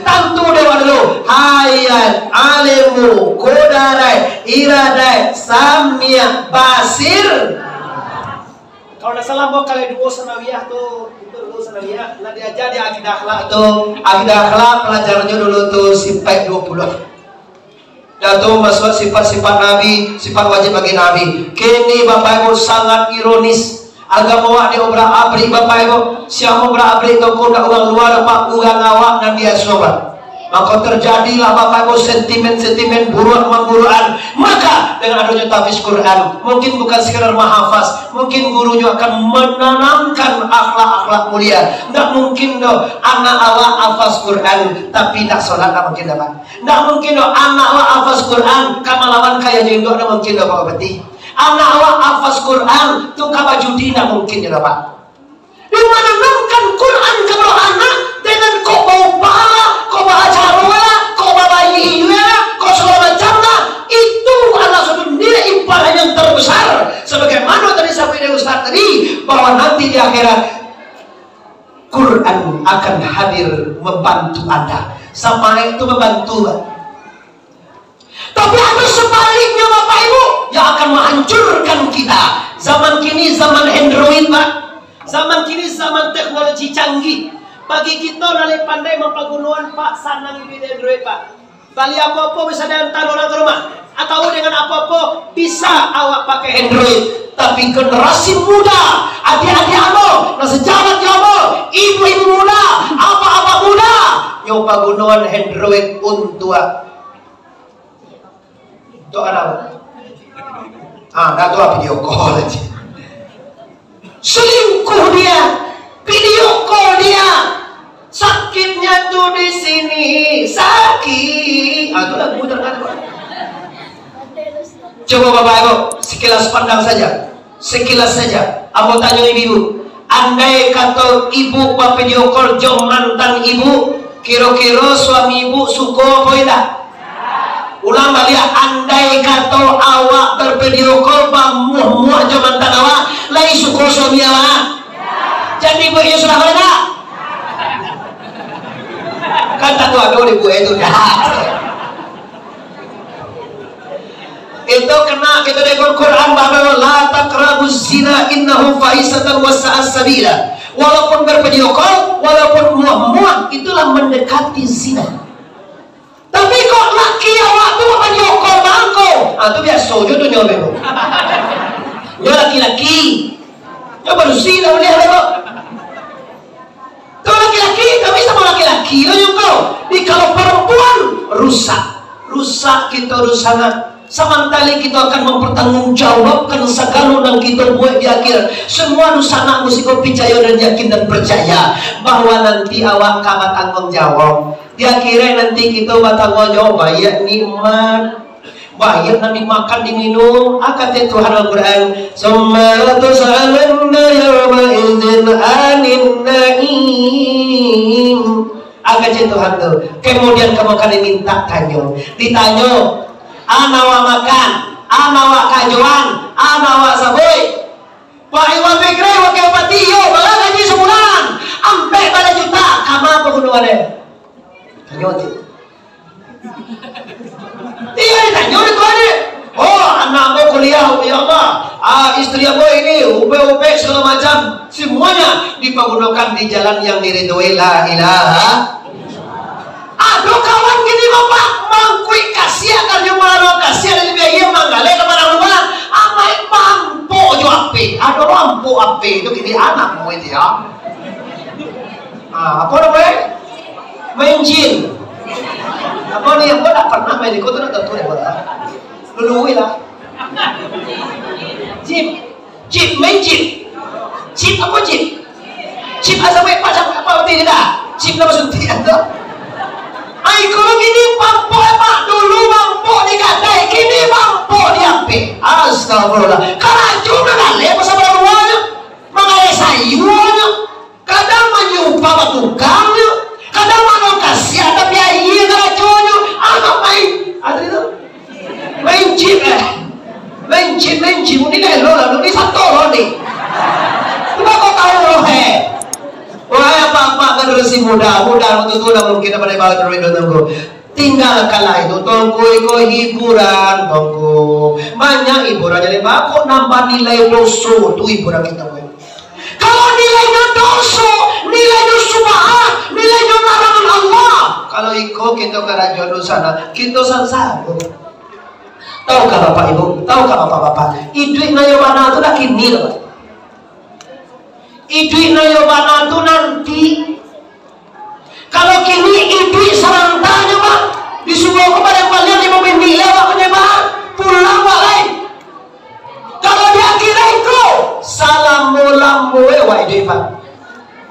Tantu dewa dulu. Hayat, alimu, kudarai, iradai, samiak, basir. Kalau ndak salah, mau kali duo sanawiyah tu, itu duo sanawiyah, lah diaja di akidah akhlak tu. Akidah akhlak pelajarannyo dulu tu sifat duo puluh. Dah tu masuak sifat-sifat Nabi, sifat wajib bagi Nabi. Kini Bapak Ibu sangat ironis. Agamo awak diobrak-abrik, Bapak Ibu. Sia obrak-abrik tu ko ndak urang lua, Bapak, urang awak nan diasuah, Pak. Mako, terjadilah, Bapak Ibu, sentimen-sentimen buruak mamburuakan. Maka, dengan adanya tahfiz Quran, mungkin bukan sekadar mahafaz, mungkin gurunyo akan menanamkan akhlak-akhlak mulia. Ndak mungkin doh anak awak hafaz Quran, tapi ndak solat, ndak mungkin doh, Pak. Ndak mungkin doh anak awak hafaz Quran, ka malawan ka ayah jo induak, ndak mungkin doh, Pak Bupati. Anak awak hafaz Quran, tu ka bajudi, ndak mungkin doh, Pak. Mananamkan Quran kabake anak dengan kok baupalah, kok baacara lah, kok babayi lah, kok sagalo macam lah, itu adalah suatu nilai impalan yang terbesar. Sebagaimana tadi sampaikan Ustaz tadi, bahwa nanti di akhirat, Quran akan hadir membantu Anda. Sampai itu membantu, Pak. Tapi ada sebaliknya, Bapak Ibu, yang akan menghancurkan kita. Zaman kini zaman Android, Pak. Zaman kini zaman teknologi canggih. Bagi kito nan lai pandai mampagunoan, Pak, sanang iduik di Android, Pak. Bali apo-apo bisa diantaan urang ka rumah. Atau dengan apo-apo bisa awak pakai Android. Tapi generasi muda, adik-adik ambo, nan sajalan jo ambo, ibu-ibu muda, apak-apak muda, nyo pagunoan Android untuak Tok Arab. Ah, dah tu lah video call aja. Selingkuh dia, video call dia. Sakitnya tuh di sini, sakit. Ah, tu lagu terkenal. Coba Bapak Ibu, sekilas pandang saja. Sekilas saja, ambo tanyo ibu-ibu, andai kato ibu bavideo call jo mantan ibu, kiro-kiro suami ibu suko apo indak? Ulang baliak, andai kato awak bervideo call bamuah-muah jo mantan awak, lai suko suami awak? Jadi ibu iyo sudah indak? Kan tantu ado di ibu itu, dah. Itu kena kita dengan Quran, bahwa la taqrabuz zina innahu fahisatan wa sa'a sabila. Walaupun bervideo call, walaupun muah-muah, itulah mendekati zina. Tapi kok laki awak tu bervideo call bangko? Ah, tu biaso jo tu nyo memang. Nyo laki-laki. Nyo barusi lah ulih lah tu. Kalau laki-laki, kami sama laki-laki lah juga. Di kalau perempuan, rusak. Rusak kita dunsanak. Samantali kita akan mempertanggungjawabkan segala yang kita buat di akhir. Semua dunsanak mesti kau percaya dan yakin dan percaya bahwa nanti awak ka bertanggung jawab. Di akhirat nanti kita bertanggung jawab, banyak nikmat. Banyak nan dimakan, diminum, ah, kata Tuhan Al-Quran, "Summa latus'alunna yawma idzin anin na'im." Ah, kata Tuhan tu. Kemudian kamu akan diminta tanyo. Ditanyo, "Ana awak makan, ana awak kajoan, ana awak sabuik." Pak Iwan Fikri, Wakil Bupati, yo, bara gaji sabulan? Ampek baleh juta, kama pagunoan deh? Tanyo tu. Iyo, ditanyo dek Tuhan ni. Oh, anak ambo kuliah, ya Allah. Ah, istri ambo ini, ubek-ubek, segala macam. Semuanya dipagunokan di jalan yang diridhoi. La ilaha. Ado kawan kini, Bapak, mangkuik kasiak, kan, nyo malaro kasiak dari biaya manggaleh ka barang rumah. Amai pampok jo ape. Ado pampok ape tu kini anak ambo itu, ya. Ah, apo namo e? Main jin. Apo ni, apo dak pernah main iko tu, dak tantu dek awak. Lului lah. Jin. Chip, main chip. Chip apo chip? Chip asa buat pasang apa betul tidak? Chip nama suntik tu. Ai, kalau kini pampok, Pak. Dulu pampok di kadai, kini pampok di ape? Astagfirullah. Karajo manggaleh pasal baruanyo. Manggaleh sayuanyo. Kadang manyumpah batukang nyo, kadang mano kasiak tapi aia karajonyo, anak main, ado itu, main chip, eh, main chip, main chip, ni dah lo lalu ni sato lo ni, cuba kau tahu lo he, wahai apak-apak generasi muda, muda waktu tu lah mungkin dapat ibarat duit dua tunggu. Tinggalkanlah itu, Tuangku, iko hiburan, Tuangku. Banyak hiburan jadi, bako nambah nilai doso tu hiburan kita buat. Kalau nilainyo doso, nilainyo subhat, nilainyo larangan Allah, kalau iko kita karajo dosa, nah, kita sansaro. Tahukah Bapak Ibu? Tahukah Bapak-bapak? Iduik nan yo bana tu dak kini doh. Iduik nan yo bana tu nanti. Kalau kini iduik sarantanyo, Pak, disuruah ko baliak-baliak limo minit lewat ko, Pak, pulang, Pak, lai. Kalau di akhirat ko, salamo-lamo, eh, wak iduik, Pak.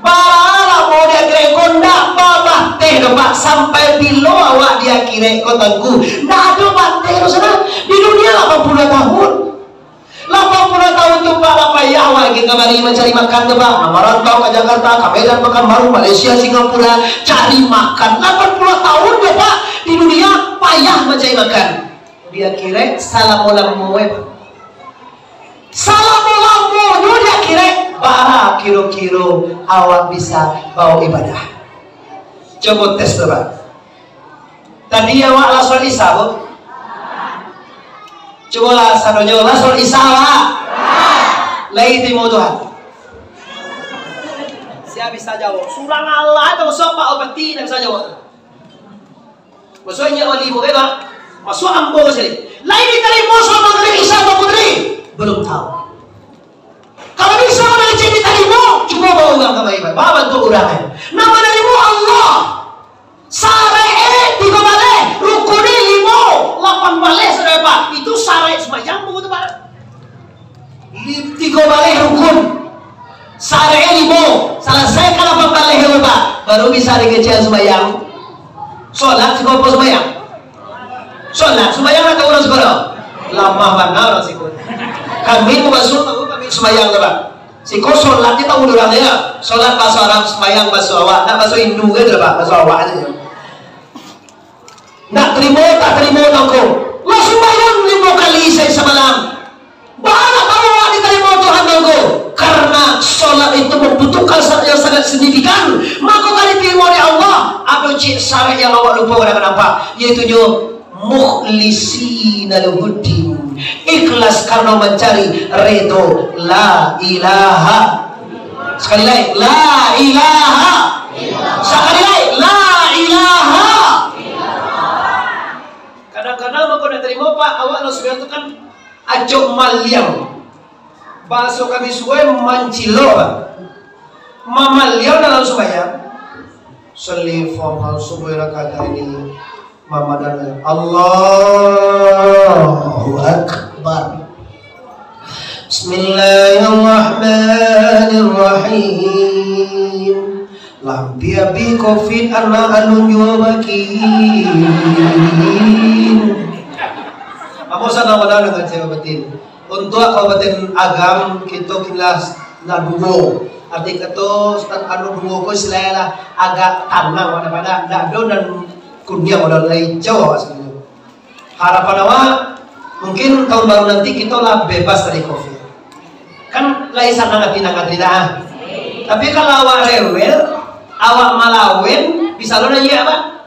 Bara lamo di akhirat ko, ndak babateh doh, Pak. Sampai bilo awak di akhirat ko, Tuanku? Ndak ado bateh doh, saudara. Di dunia lapan puluah tahun. Lapan puluah tahun tu, Pak, lah payah awak kamari mancari makan tu, Pak. Marantau ka Jakarta, ka Medan, Pekanbaru, Malaysia, Singapura, cari makan. Lapan puluah tahun tu, Pak, di dunia payah mancari makan. Di akhirat, salamo-lamo, eh, Pak. Salamo-lamonyo di akhirat, bara kiro-kiro awak bisa bawa ibadah? Cubo tes tu, Pak. Tadi awak lah solat Isya, bu? Cubolah sadonyo lah solat Isya, Pak. Lai tarimo Tuhan? Sia bisa jawab? Surang Allah tu, masuak Pak Bupati, indak bisa jawab. Masuak inyo wali, bu, kan, Pak? Masuak ambo sini. Lai ditarimo solat Magrib, Isya, Pak Putri? Belum tahu. Kalau bisa, kalau cek ditarimo, cubo bawa urang kamari, Pak. Bawa bantuak urang, eh. Nan manarimo Allah. Saraik e tigo baleh, rukun e limo, lapan baleh sudah, Pak. Itu saraik sumbayang, begitu, Pak. Li-, tigo baleh rukun, saraik e limo, salasai ka lapan baleh, Pak. Baru bisa dikecek sumbayang. Solat siko apo sumbayang? Solat sumbayang atau urang siko? Lamah bana urang siko. Kami masuak tahu kami sumbayang tu, Pak. Siko solat ni tahu urang ya. Solat bahaso Arab, sumbayang bahaso awak. Ndak bahaso Hindu kan tu, Pak? Bahaso awak aja. Ndak tarimo, tak tarimo, Tuanku. Lah sumbayang limo kali sahari samalam. Baa tahu awak ditarimo Tuhan, Tuanku? Karena solat itu mambutuhkan syarat yang sangat signifikan. Mako, ka ditarimo dek Allah, ado ciek syarat yang awak lupo, dak nampak, yaitunyo mukhlisina lahuddin, ikhlas karena mancari ridho. La ilaha. Sakali lai, la ilaha. Sakali lai, la ilaha. Kadang-kadang mako dak tarimo, Pak, awak lah sudah tu kan acok maliang. Bahaso kami suai mancilok, Pak. Mamaliang dalam sumbayang. Sholli fardhu subuh rakaat ini. Mamadan, Allahu Akbar. Bismillahirrahmanirrahim. Lah ampia abih covid anak alun juo bakin. Ambo sanang bana danga cewek batin. Untuak Kabupaten Agam, kito kini lah duo. Arti kato, anu duo ko istilahnyo lah agak tanang, pada-pada ndak ado nan kuniang, ado lah ijau sabananyo. Harapan awak, mungkin tahun baru nanti kito lah bebas dari covid. Kan lai sanang ati nan ati dah. Tapi kalau awak rewel, awak malawen, bisa lo naiak, Pak.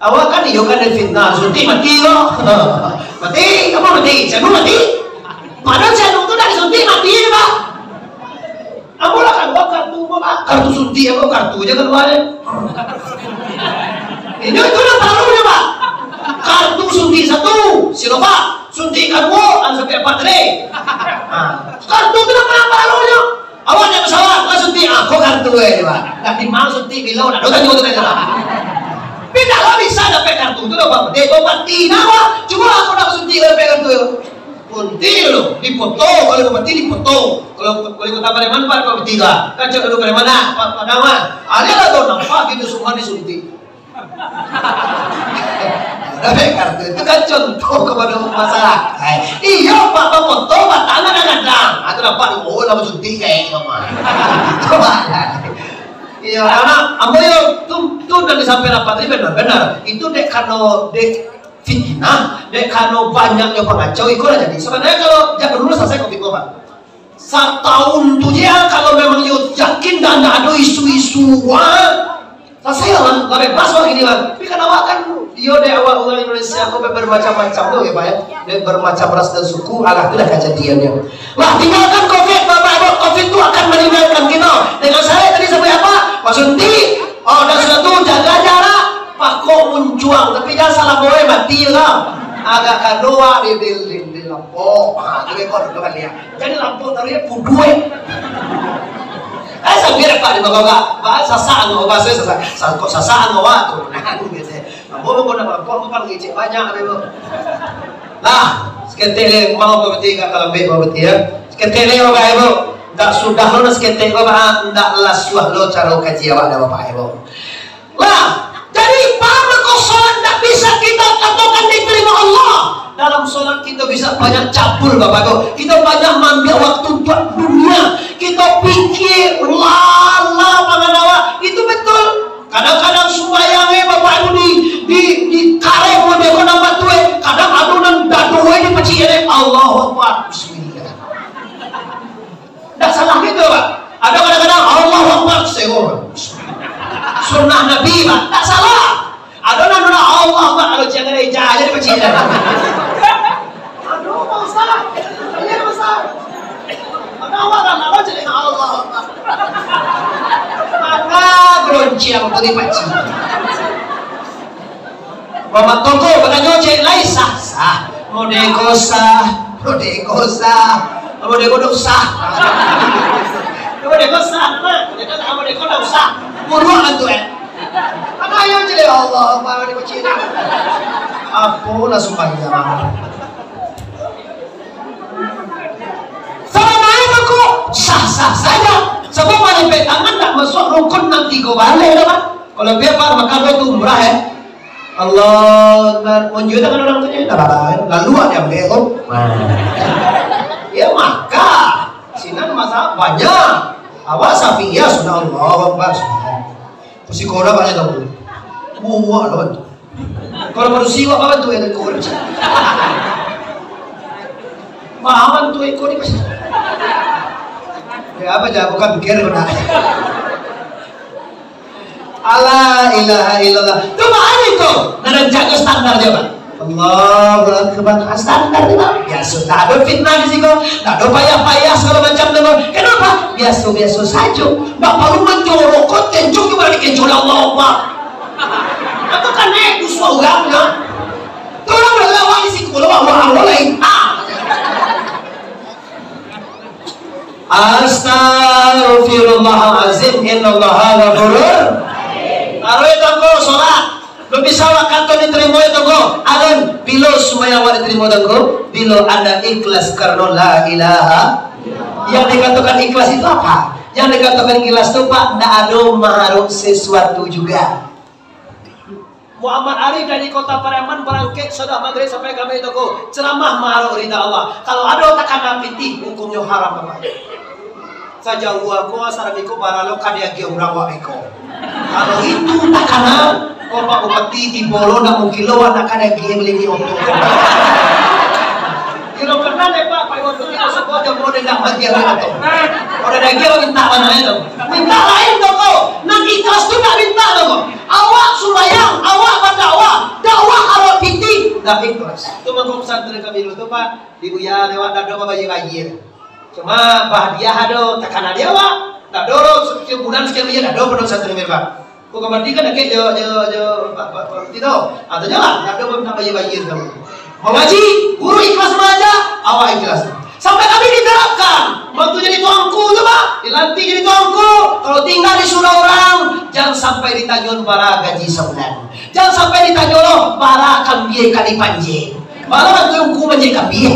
Awak kan iyo kan dari fitnah, suntik mati ko. Mati, apo mati? Canu mati. Padahal canu tu dak disuntik mati, Pak. Ambo lah kaluar kartu, Pak. Kartu suntik ambo, kartu je kaluar. Inyo itu lah paralunyo, Pak. Kartu suntik satu, Sinovac. Suntik kaduo, anu sampai ampek tadi. Ha. Kartu tu lah paralunyo. Awak naiak pesawat, lah suntik, ah, ko kartu e, Pak. Tapi mau suntik bilo, nak dosa juo tu, Pak. Tapi kalau bisa dapek kartu tu, Pak, dek Bupati, nah, Pak, cubo lah kau nak suntik dapek kartu tu. Kunti dulu, di foto, kalau Bupati di foto. Kalau wali kota Pariaman, Pak, Pak, Bupati lah. Kacau dulu Pariaman, nah, Pak, Pak Dawan. Ada lah tu, nampak gitu semua disuntik. Dapek kartu itu kan contoh kepada masyarakat. Iyo, Pak, bafoto, batang kadang-kadang. Atau nampak, oh, lah basuntik kayak sama. Coba lah. Iyo, karena ambo yo tu, tu dari sampai rapat tadi benar-benar. Itu dek kano dek fitnah, dek kano banyaknyo pangacau, iko lah jadi. Sebenarnya kalau jak dulu selesai covid ko, Pak. Satahun tu je, kalau memang yo yakin dah ndak ado isu-isu, wah, selesai lah, Bang. Lah bebas, Bang, gini, Bang. Tapi kan awak kan, yo deh, awak urang Indonesia ko bermacam-macam tu, ya, Pak, ya. Deh, bermacam ras dan suku, alah, tu dah kejadiannya. Lah, tinggalkan covid, Bapak, Ibu, covid tu akan meninggalkan kita. Dengan saya tadi sampai apa? Pak Sunti, oh, dan sudah tu, jaga jarak, pakok muncuang, tapi jangan salah bawa mati lah. Agak kano, Wak, di, di, di, di lampok. Ha, tu rekod tu kan, ya. Jadi lampok taruh dia puduh, eh. Sampai dapat di bawah, bah, sasak anu, bah, saya sasak. Sa-, kok sasak anu, wah, tu. Nah, gitu. Ambo pun nak rokok, bukan ngecek banyak, ambo. Lah, saketek le, mau berhenti, kata lembek, mau berhenti, ya. Saketek le, Bapak Ibu. Tak sudah lo, saketek lo, Bapak, ndak lasuah lo caro kaji awak, dah, Bapak Ibu. Lah, jadi, paham kok solat ndak bisa kita katakan diterima Allah? Dalam solat kita bisa banyak cabul, Bapak Ibu. Kita banyak maambiak waktu untuk dunia. Kita pikir, lala pangan awak. Itu betul. Kadang-kadang sumbayang, eh, Bapak Ibu, di, di, di kareh model ko nan batu, eh. Kadang ado nan dado, eh, dipacik, eh. Allahu Akbar. Bismillah. Ndak salah gitu, Pak. Ado kadang-kadang, "Allahu Akbar," sewo. Sunnah Nabi, Pak. Ndak salah. Ado nan, nan, "Allahu Akbar," kalau jangan ada ijazah, jadi pacik dah. Aduh, Pak Ustaz. Iya, Pak Ustaz. Mana awak kan, awak jadi, "Allahu Akbar." Maka beronciang pun dipacik. Mamak toko batanyo cek lai sah, sah. Modeko sah, modeko sah, modeko dak usah. Modeko sah, nah. Modeko sah, modeko dak usah. Buruak kan tu, eh. Apa yang jadi Allah, apa yang dikucing? Apo lah sumbayang. Sabananyo tu kok sah-sah saja. Sabab malapek tangan ndak masuak rukun nan tigo baleh tu, Pak. Kalau biar, Pak, maka tu umrah, eh. Allah Akbar. Munjua tangan urang tu, eh, dah baleh. Lalu ada ambil tu. Nah. Ya, maka. Sinan masalah banyak. Awak Syafi'iyah sudah Allahu Akbar. Sudah. Pasti kau dah banyak tahu. Buat lah tu. Kalau manusia, apa tu yang kau cak? Mahaman tu ekor ni pasti. Ya, apa je, bukan pikir kau nak. Ala ilaha illallah. Tu maknanya tu. Nah, dan jaga standar dia, Pak. Allahu Akbar. Ah, standar dia, Pak. Biasa, tak ada fitnah di siko. Tak ada payah-payah segala macam tu. Kenapa? Biasa-biasa saja. Nggak perlu mencorok kau, tencok juga dikencok Allah Akbar. Atau kan naik dusun orang, ya? Tolong lah, awak isi kepala, awak, awak lain. Ah. Astagfirullahalazim, innallaha ghafurur. Taruih tangko solat. Belum bisa awak kato diterimo itu ko. Alun, bilo sumbayang awak diterimo tu ko? Bilo anda ikhlas karena la ilaha. Yang dikatakan ikhlas itu apa? Yang dikatakan ikhlas tu, Pak, ndak ado maharok sesuatu juga. Muhammad Arif dari Kota Pariaman barangkek sudah maghrib sampai kami toko ceramah maharok rida Allah. Kalau ado takana pitih, hukumnyo haram, Bapak. Sajauah ko asal biko baralo ka diagiah urang wak biko. Kalau itu takana, ko Pak Bupati tibo lo ndak mungkin lo anak ka diagiah beli oto. Kiro pernah deh, Pak, Pak Iwan Bupati sebut dia mau dia ndak bagi oto. Kalau diagiah minta mana itu? Minta lain toko. Nan ikhlas tu ndak minta toko. Awak sumbayang, awak badakwah, dakwah awak pitih, ndak ikhlas. Tu mangko pesantren kami dulu tu, Pak, di Buya lewat dado babayia-bayia. Cuma bahadiah ado, takana di awak, dado sekian bulan sekian miliar, dado pondok pesantren kami, Pak. Bukan berarti kan dekat jo, jo, jo, Pak, Pak, Pak, itu. Atau jalan, dado pun tak bayia-bayia tu. Mengaji, guru ikhlas mengajar, awak ikhlas. Sampai kami diterapkan. Waktu jadi tuanku tu, Pak, dilantik jadi tuanku. Kalau tinggal di surau orang, jangan sampai ditanyo bara gaji sabulan. Jangan sampai ditanyo lo bara kambia ka dipanjek. Bara tuanku manjek kambia.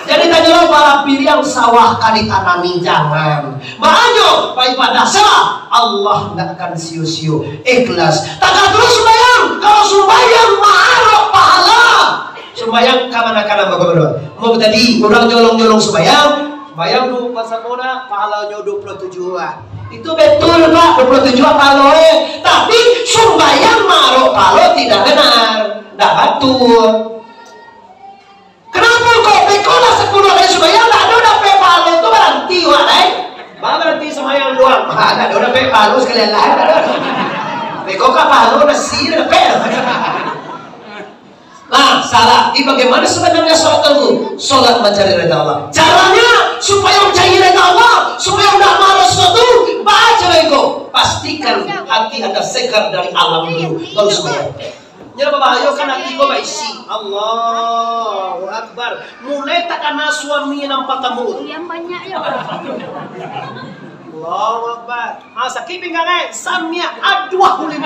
Jadi tanyo lo bara piriang sawah ka ditanami, jangan. Maknyo, baibadah salah, Allah ndak akan sio-sio, ikhlas. Takah tu sumbayang, kalau sumbayang maarok pahala. Sumbayang ka mana, ka nan babadoa. Mau tadi, urang nyolong-nyolong sumbayang, sumbayang tu masa kona, pahalonyo dua puluh tujuh ah. Itu betul, Pak, dua puluh tujuh ah pahalo, eh. Tapi, sumbayang maarok pahalo tidak benar. Ndak batul. Kenapa kok beko lah sepuluh kali sumbayang, ndak ado dapek pahalo tu, baranti wak, dai? Ba baranti sumbayang doang. Ah, ndak ado dapek pahalo sekalian lah. Beko ka pahalo nasi dapek. Nah, salah. Jadi, bagaimana sebenarnya sholat itu? Sholat mencari rida Allah. Caranya, supaya mencari rida Allah, supaya tidak marah sesuatu, baca beko. Pastikan hati anda segar dari alam dulu, baru sumbayang. Nyo babahayo kan ati ko baisi. Allahu Akbar. Mulai takana suami nan patamo. Yang banyak ya. Allahu Akbar. Ah, sakik pinggang, eh. Samiah aduah ulin.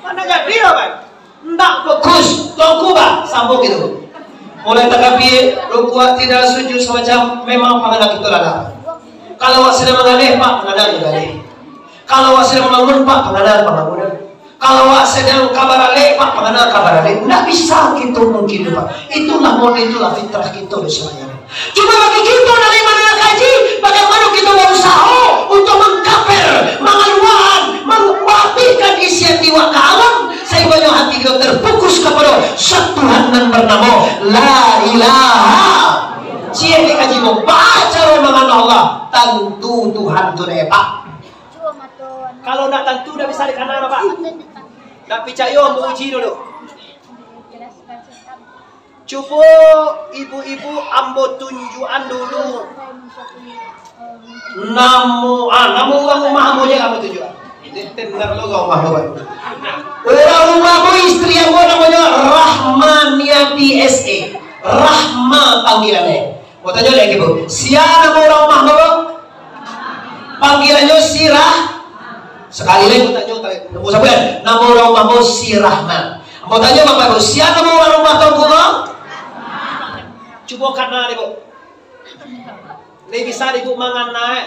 Mana jadi lah, Bang? Ndak fokus, tunggu, Bang. Sambung gitu. Mulai takabir, rukuk, tidak sujud, semacam, memang pangana kita lah. Kalau awak sedang mangaleh, Pak, pangana mangaleh. Kalau awak sedang bangun, Pak, pangana bangun. Kalau awak sedang ka baralek, Pak, pangana ka baralek. Ndak bisa gitu mungkin, Pak. Itulah mode, itulah fitrah kita, doh, semuanya. Cuma bagi kita dari mana kaji, bagaimana kita berusaha untuk mengkaper, mengeluarkan, menghabiskan isi hati awak ke alam, sehingga hati kita terfokus kepada satu Tuhan yang bernama La Ilaha. Ciek dikaji, baca mangana Allah, tantu Tuhan tu deh, Pak. Kalau ndak tantu, ndak bisa dikana, Pak. Ndak picayo, ambo uji dulu. Cubo ibu-ibu ambo tunjuakan dulu. Namo, ah, namo urang rumah ambo je ambo tunjuakan. Ini tenar lo urang rumah ambo, Pak. Urang rumah ambo, istri ambo namonyo Rahmaniati S A. Rahma panggilannyo. Mau tanyo lagi, Bu. Sia namo urang rumah ambo, Bu? Panggilannyo si Rah-, sakali lai mau tanyo, ta-, mau sabuik, namo urang rumah ambo si Rahma. Mau tanyo Bapak Ibu, sia namo urang rumah Tuanku ko? Cubo kana deh, Bu. Lai bisa deh, Bu, mangana, eh.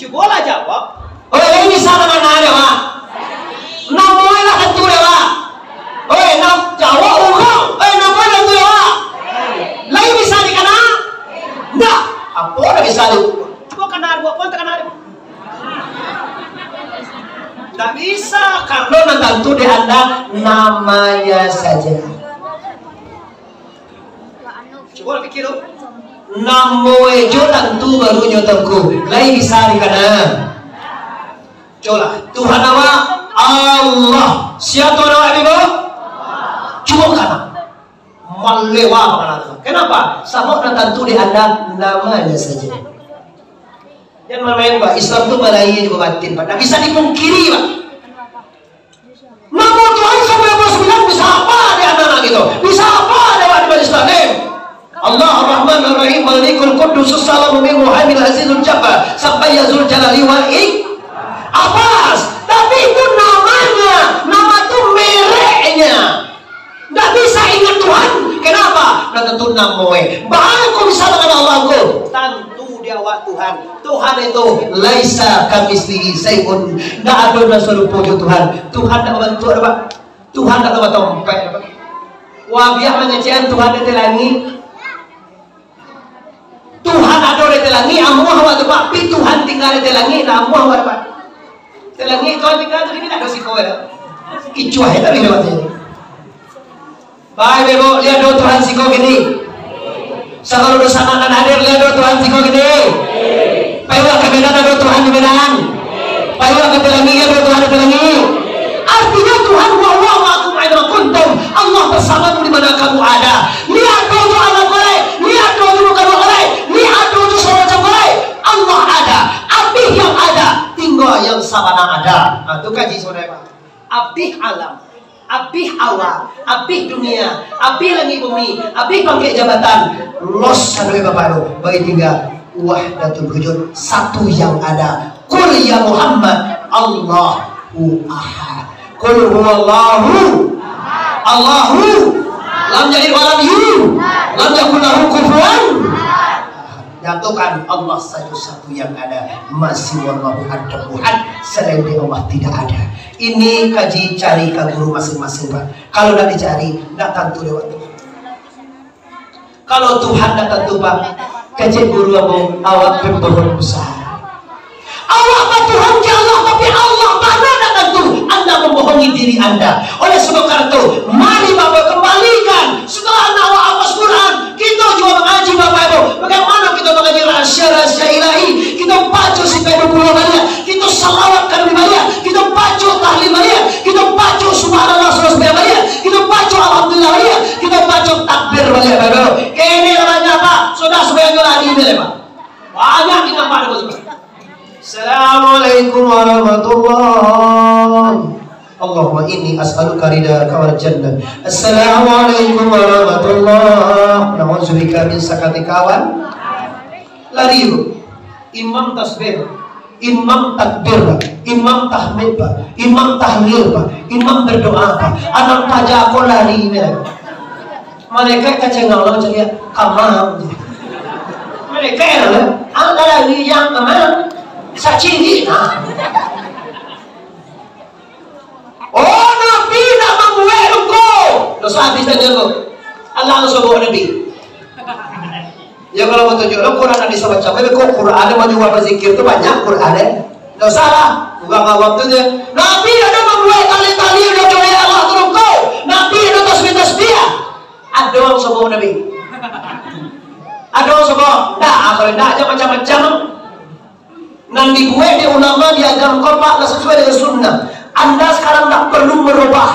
Cubolah jawab. Oi, lai bisa mangana deh, Pak? Namo lah tantu deh, Pak. Oi, nam-, jawab urang. Oi, namo tantu deh, Pak? Lai bisa dikana? Ndak. Apo ndak bisa tu? Cubo kana dulu, apo takana dulu? Ndak bisa, karano nan tantu di anda namanya saja. Cubo lah pikir tu. Namo ejo tantu barunyo Tuanku. Lai bisa dikana. Cubolah. Tuhan awak Allah. Sia Tuhan awak, Ibu? Cubo kana. Malewa pangana tu. Kenapa? Sabab nan tantu di anda namanya saja. Jangan main-main, Pak. Islam tu balahir juga batin, Pak. Tak bisa dipungkiri, Pak. Namo Tuhan sembilan puluh sembilan bisa apa di anda gitu? Bisa apa di awak di Majelis Taklim? Allah Ar-Rahman Ar-Rahim, Malikul Quddus Salam Mu'min Muhaimin Azizul Jabbar, sampai ya Zul Jalali wal Ik-, Abbas. Tapi itu namanya, nama tu mereknya. Ndak bisa ingat Tuhan. Kenapa? Ndak tantu namo, eh. Baa ko bisa mangana Allah ko? Tantu di awak Tuhan. Tuhan itu laisa kamitslihi syai'un. Ndak ado nan sarupo jo Tuhan. Tuhan ndak babantuak, Pak. Tuhan ndak batompek, Pak. Wabiah mangecekan Tuhan di langik. Tuhan ado di langik, amuah awak tu, Pak. Pi Tuhan tingga di langik, lah amuah awak tu, Pak. Di langik Tuhan tingga tu, kini ndak ado siko, ya. Kicuah, ya, tapi lewat sini. Baik, Ibu, lihat dulu Tuhan siko kini. Sagalo dosa nan hadir, lihat dulu Tuhan siko kini. Pai awak ka Medan, ado Tuhan di Medan. Pai awak ka Telangi, ado Tuhan di Telangi. Artinya Tuhan, "Huwa ma'akum aina ma kuntum." Allah bersamamu di mana kamu ada. Ni ado tu anak korek, ni ado tu bukan anak korek, ni ado tu saurang macam korek. Allah ada, abih yang ada, tinggal yang sabana ada. Nah, tu kaji saudara, Pak. Abih alam. Abih awa, abih dunia, abih langik bumi, abih pangkek jabatan, los sadoe bapak tu, bagi tingga wahdatul wujud, satu yang ada. Qul ya Muhammad, Allahu Ahad. Qul huwallahu, Allahu, lam yalid wa lam yulad, lam yakul lahu kufuwan. Nyatakan Allah satu-satu yang ada, ma siwallahu adam Tuhan, selain dari Allah tidak ada. Ini kaji cari ka guru masing-masing, Pak. Kalau ndak dicari, ndak tantu lewat Tuhan. Kalau Tuhan ndak tantu, Pak, kecek guru ambo, awak pembohong besar. Awak batuhan ka Allah, tapi Allah bana ndak tantu. Anda membohongi diri Anda. Oleh sebab karena itu, mari Bapak kembalikan setelah anak awak hafaz Quran, kita juga mengaji, Bapak Ibu. Bagaimana kita mengaji rahasia-rahasia ilahi? Kita baca sampai dua puluh baliak, kita salawat ka Nabi baliak, kita baca tahlil baliak, kita baca subhanallah seratus baliak, kita baca alhamdulillah baliak, kita baca takbir baliak, Bapak Ibu. Kini namanya apa? Sudah sembahyang jumaat di ini, Pak. Banyak di nampak ada, Pak. Assalamualaikum warahmatullahi. Allahumma inni as'aluka ridaka wal jannah. Assalamualaikum warahmatullahi. Na'udzubika min sakhatika wan. Lari tu. Imam tasbih, Pak. Imam takbir, Pak. Imam tahmid, Pak. Imam tahlil, Pak. Imam berdoa, Pak. Anam paja ko lari, Pak. Malaikat kacengau lah macam dia, "Kamang." Malaikat lah, "Angka lari yang kamang." Sacinggi, nah. Oh, Nabi nak mambuek ruko. Dosa habis tanya tu. Alah, sobok Nabi. Ya, kalau mau tunjuk lo Quran hadis macam mana, kok Quran ada manyuruh berzikir tu banyak Quran, eh. Ndak usah lah. Urang awam tu je. Nabi ada mambuek tali-tali, udah colek Allah tu ruko. Nabi ada tasbih-tasbih. Ada urang sobok Nabi. Ada urang sobok. Ndak, ah, kalau ndak aja macam-macam. Nan dibuek dek ulama di agama ko, Pak, lah sasuai dengan sunnah. Anda sekarang ndak perlu merubah.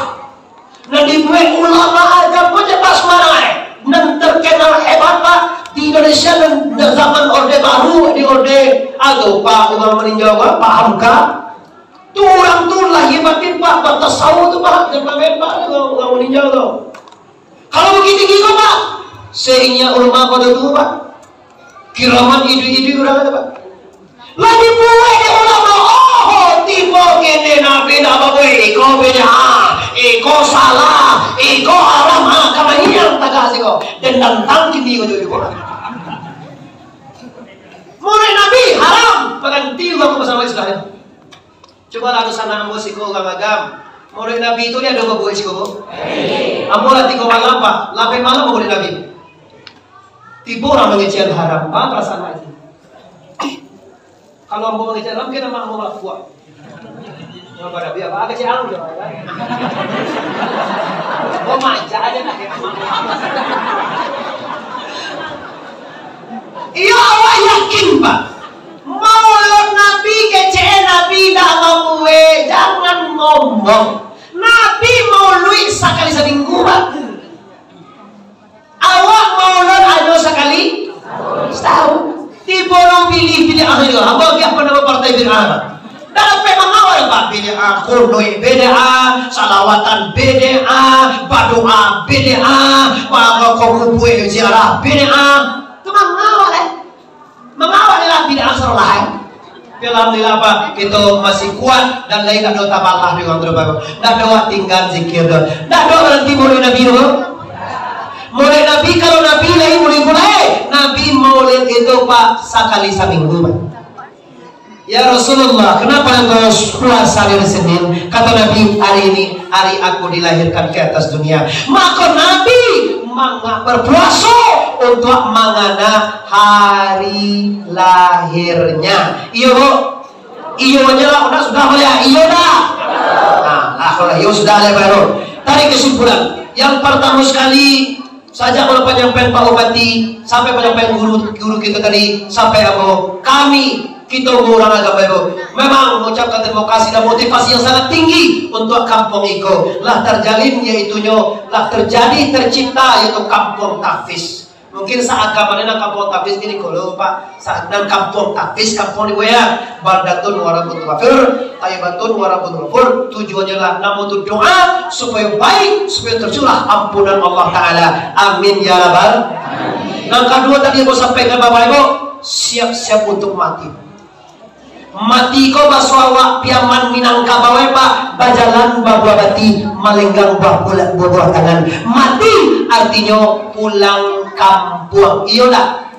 Nan dibuek ulama agama ko je pas marah, eh. Nan terkenal hebat, Pak, di Indonesia nan, nan zaman Orde Baru, di Orde, atau Pak, urang maninjau, Pak, Pak Hamka. Tu urang tu lahir batin, Pak, batasawuf tu, Pak, jangan main, Pak, urang, urang maninjau tu. Kalau Bukittinggi ko, Pak, seingat ulama pada dulu, Pak. Kiraman iduik-iduik urang ada, Pak. Lah dibuek dek ulama, oh, tibo kini Nabi dah babuek, iko bid'ah, iko salah, iko haram, ha, kama hiang tagah siko. Dan nantang kini ko jadi Quran. Mulai Nabi haram, paganti urang ko masalah Islam. Cubolah dunsanak ambo siko urang Agam. Maulid Nabi tu lai ado babuek siko, Bu? Ambo lah tigo malam, Pak. Lapeh malam Maulid Nabi. Tibo urang mangecek haram, Pak, parasaan aja. Kalau ambo mangecek haram, kena mak ambo lapuak. Yang pada biar, Pak, kecek haram je, Pak. Ambo manja aja nak kena mak ambo. Iyo, awak yakin, Pak? Maulud Nabi, kecek Nabi indak mambuek, jangan ngomong. Nabi maulud sakali saminggu, Pak. Awak maulud hanyo sakali satahun. Tibo lo pilih bid'ah itu. Abah agiah pandapat partai bid'ah, Pak. Ndak dapek mangawal, Pak. Bid'ah, kunduik bid'ah, salawatan bid'ah, badoa bid'ah, mangko kubua ziarah bid'ah. Tu mangawal, eh. Mangawal lah bid'ah salah, eh. Tapi alhamdulillah, Pak, kito masih kuat dan lain ado tabalah di urang tu, Pak. Ndak ado tinggal zikir tu. Ndak ado baranti Maulid Nabi tu. Maulid Nabi, kalau Nabi lain Maulid pula, eh. Nabi Maulid itu, Pak, sakali saminggu, Pak. "Ya Rasulullah, kenapa engkau puasa di hari Senin?" Kata Nabi, "Hari ini hari aku dilahirkan ke atas dunia." Maka Nabi manga-, berpuasa untuk mangana hari lahirnya. Iyo, Bu? Iyo aja lah, udah sudah boleh. Iyo dah. Nah, lah, kalau iyo sudah lah baru. Tarik kesimpulan. Yang pertama sekali, sajak mulai panyampaian Pak Bupati, sampai panyampaian guru, guru kita tadi, sampai ambo, kami, kita urang Agam Baru, memang mengucapkan terima kasih dan motivasi yang sangat tinggi untuk kampung iko. Lah terjalin, yaitunyo, lah terjadi, tercipta, yaitu Kampung Tahfiz. Mungkin sa-Agam ado nan Kampung Tahfiz gini, kalau Pak, sa-, nan Kampung Tahfiz, kampung di Buaya, Baldatun Warabun Ghafur, Taibatun Warabun Ghafur, tujuannyo lah namo tu doa, supayo baik, supayo tercurah ampunan Allah Ta'ala. Amin, ya Rabbal. Nan kaduo tadi ambo sampaikan, Bapak Ibu, siap-siap untuk mati. Mati ko baso awak Piaman Minangkabau, Pak, bajalan babuah bati, malenggang buah bulat, buah, buah tangan. Mati artinyo pulang kampuang. Iyo ndak?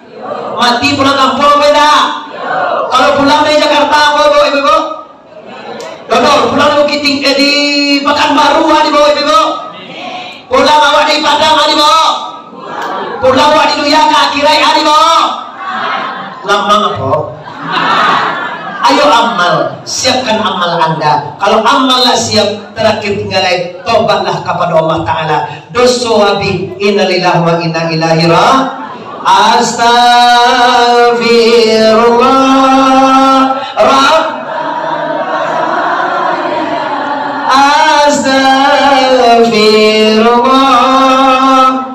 Mati pulang kampuang apo indak? Kalau pulang dari Jakarta, apo, Bu, Ibu, Bu? Dodol, pulang di Bukitting-, eh, di Pekanbaru, ah, di bawah, Ibu, Bu? Pulang awak di Padang, ah, di bawah? Pulang awak di dunia ka akhirat, ah, di bawah? Lamang apo? Ayo amal, siapkan amal Anda. Kalau amal lah siap, terakhir tinggal lai, tobatlah kepada Allah Ta'ala. Doso abih, innalillahi wa inna ilaihi ra-, Astagfirullah, Rab-, Astagfirullah,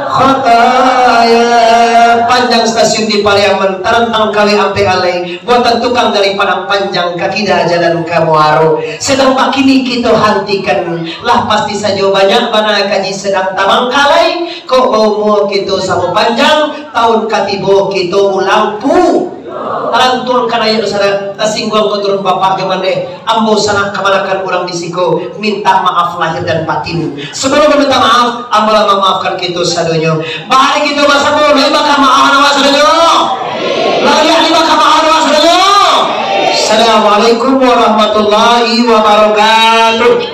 khataya. Panjang stasiun. di Pariaman, tarantang kawin ampek alai, buatan tukang dari Padang Panjang, ka kida jalan ka Muaro. Sadang bakini kito hantikan, lah pasti sajo banyak bana kaji sadang tabangkalai. Kok baumua kito samo panjang, taun ka tibo kito ulang pu-, talantuang ka naiak dosa, tasingguang ko turun bapak jo mandeh. Ambo sanak kamanakan urang di siko, minta maaf lahir dan batin. Sebelum meminta maaf, ambo lah mamaafkan kito sadonyo. Mari kito basamo, lai baka maaf awak sadonyo. Lai baka maaf awak sadonyo. Assalamualaikum warahmatullahi wabarakatuh.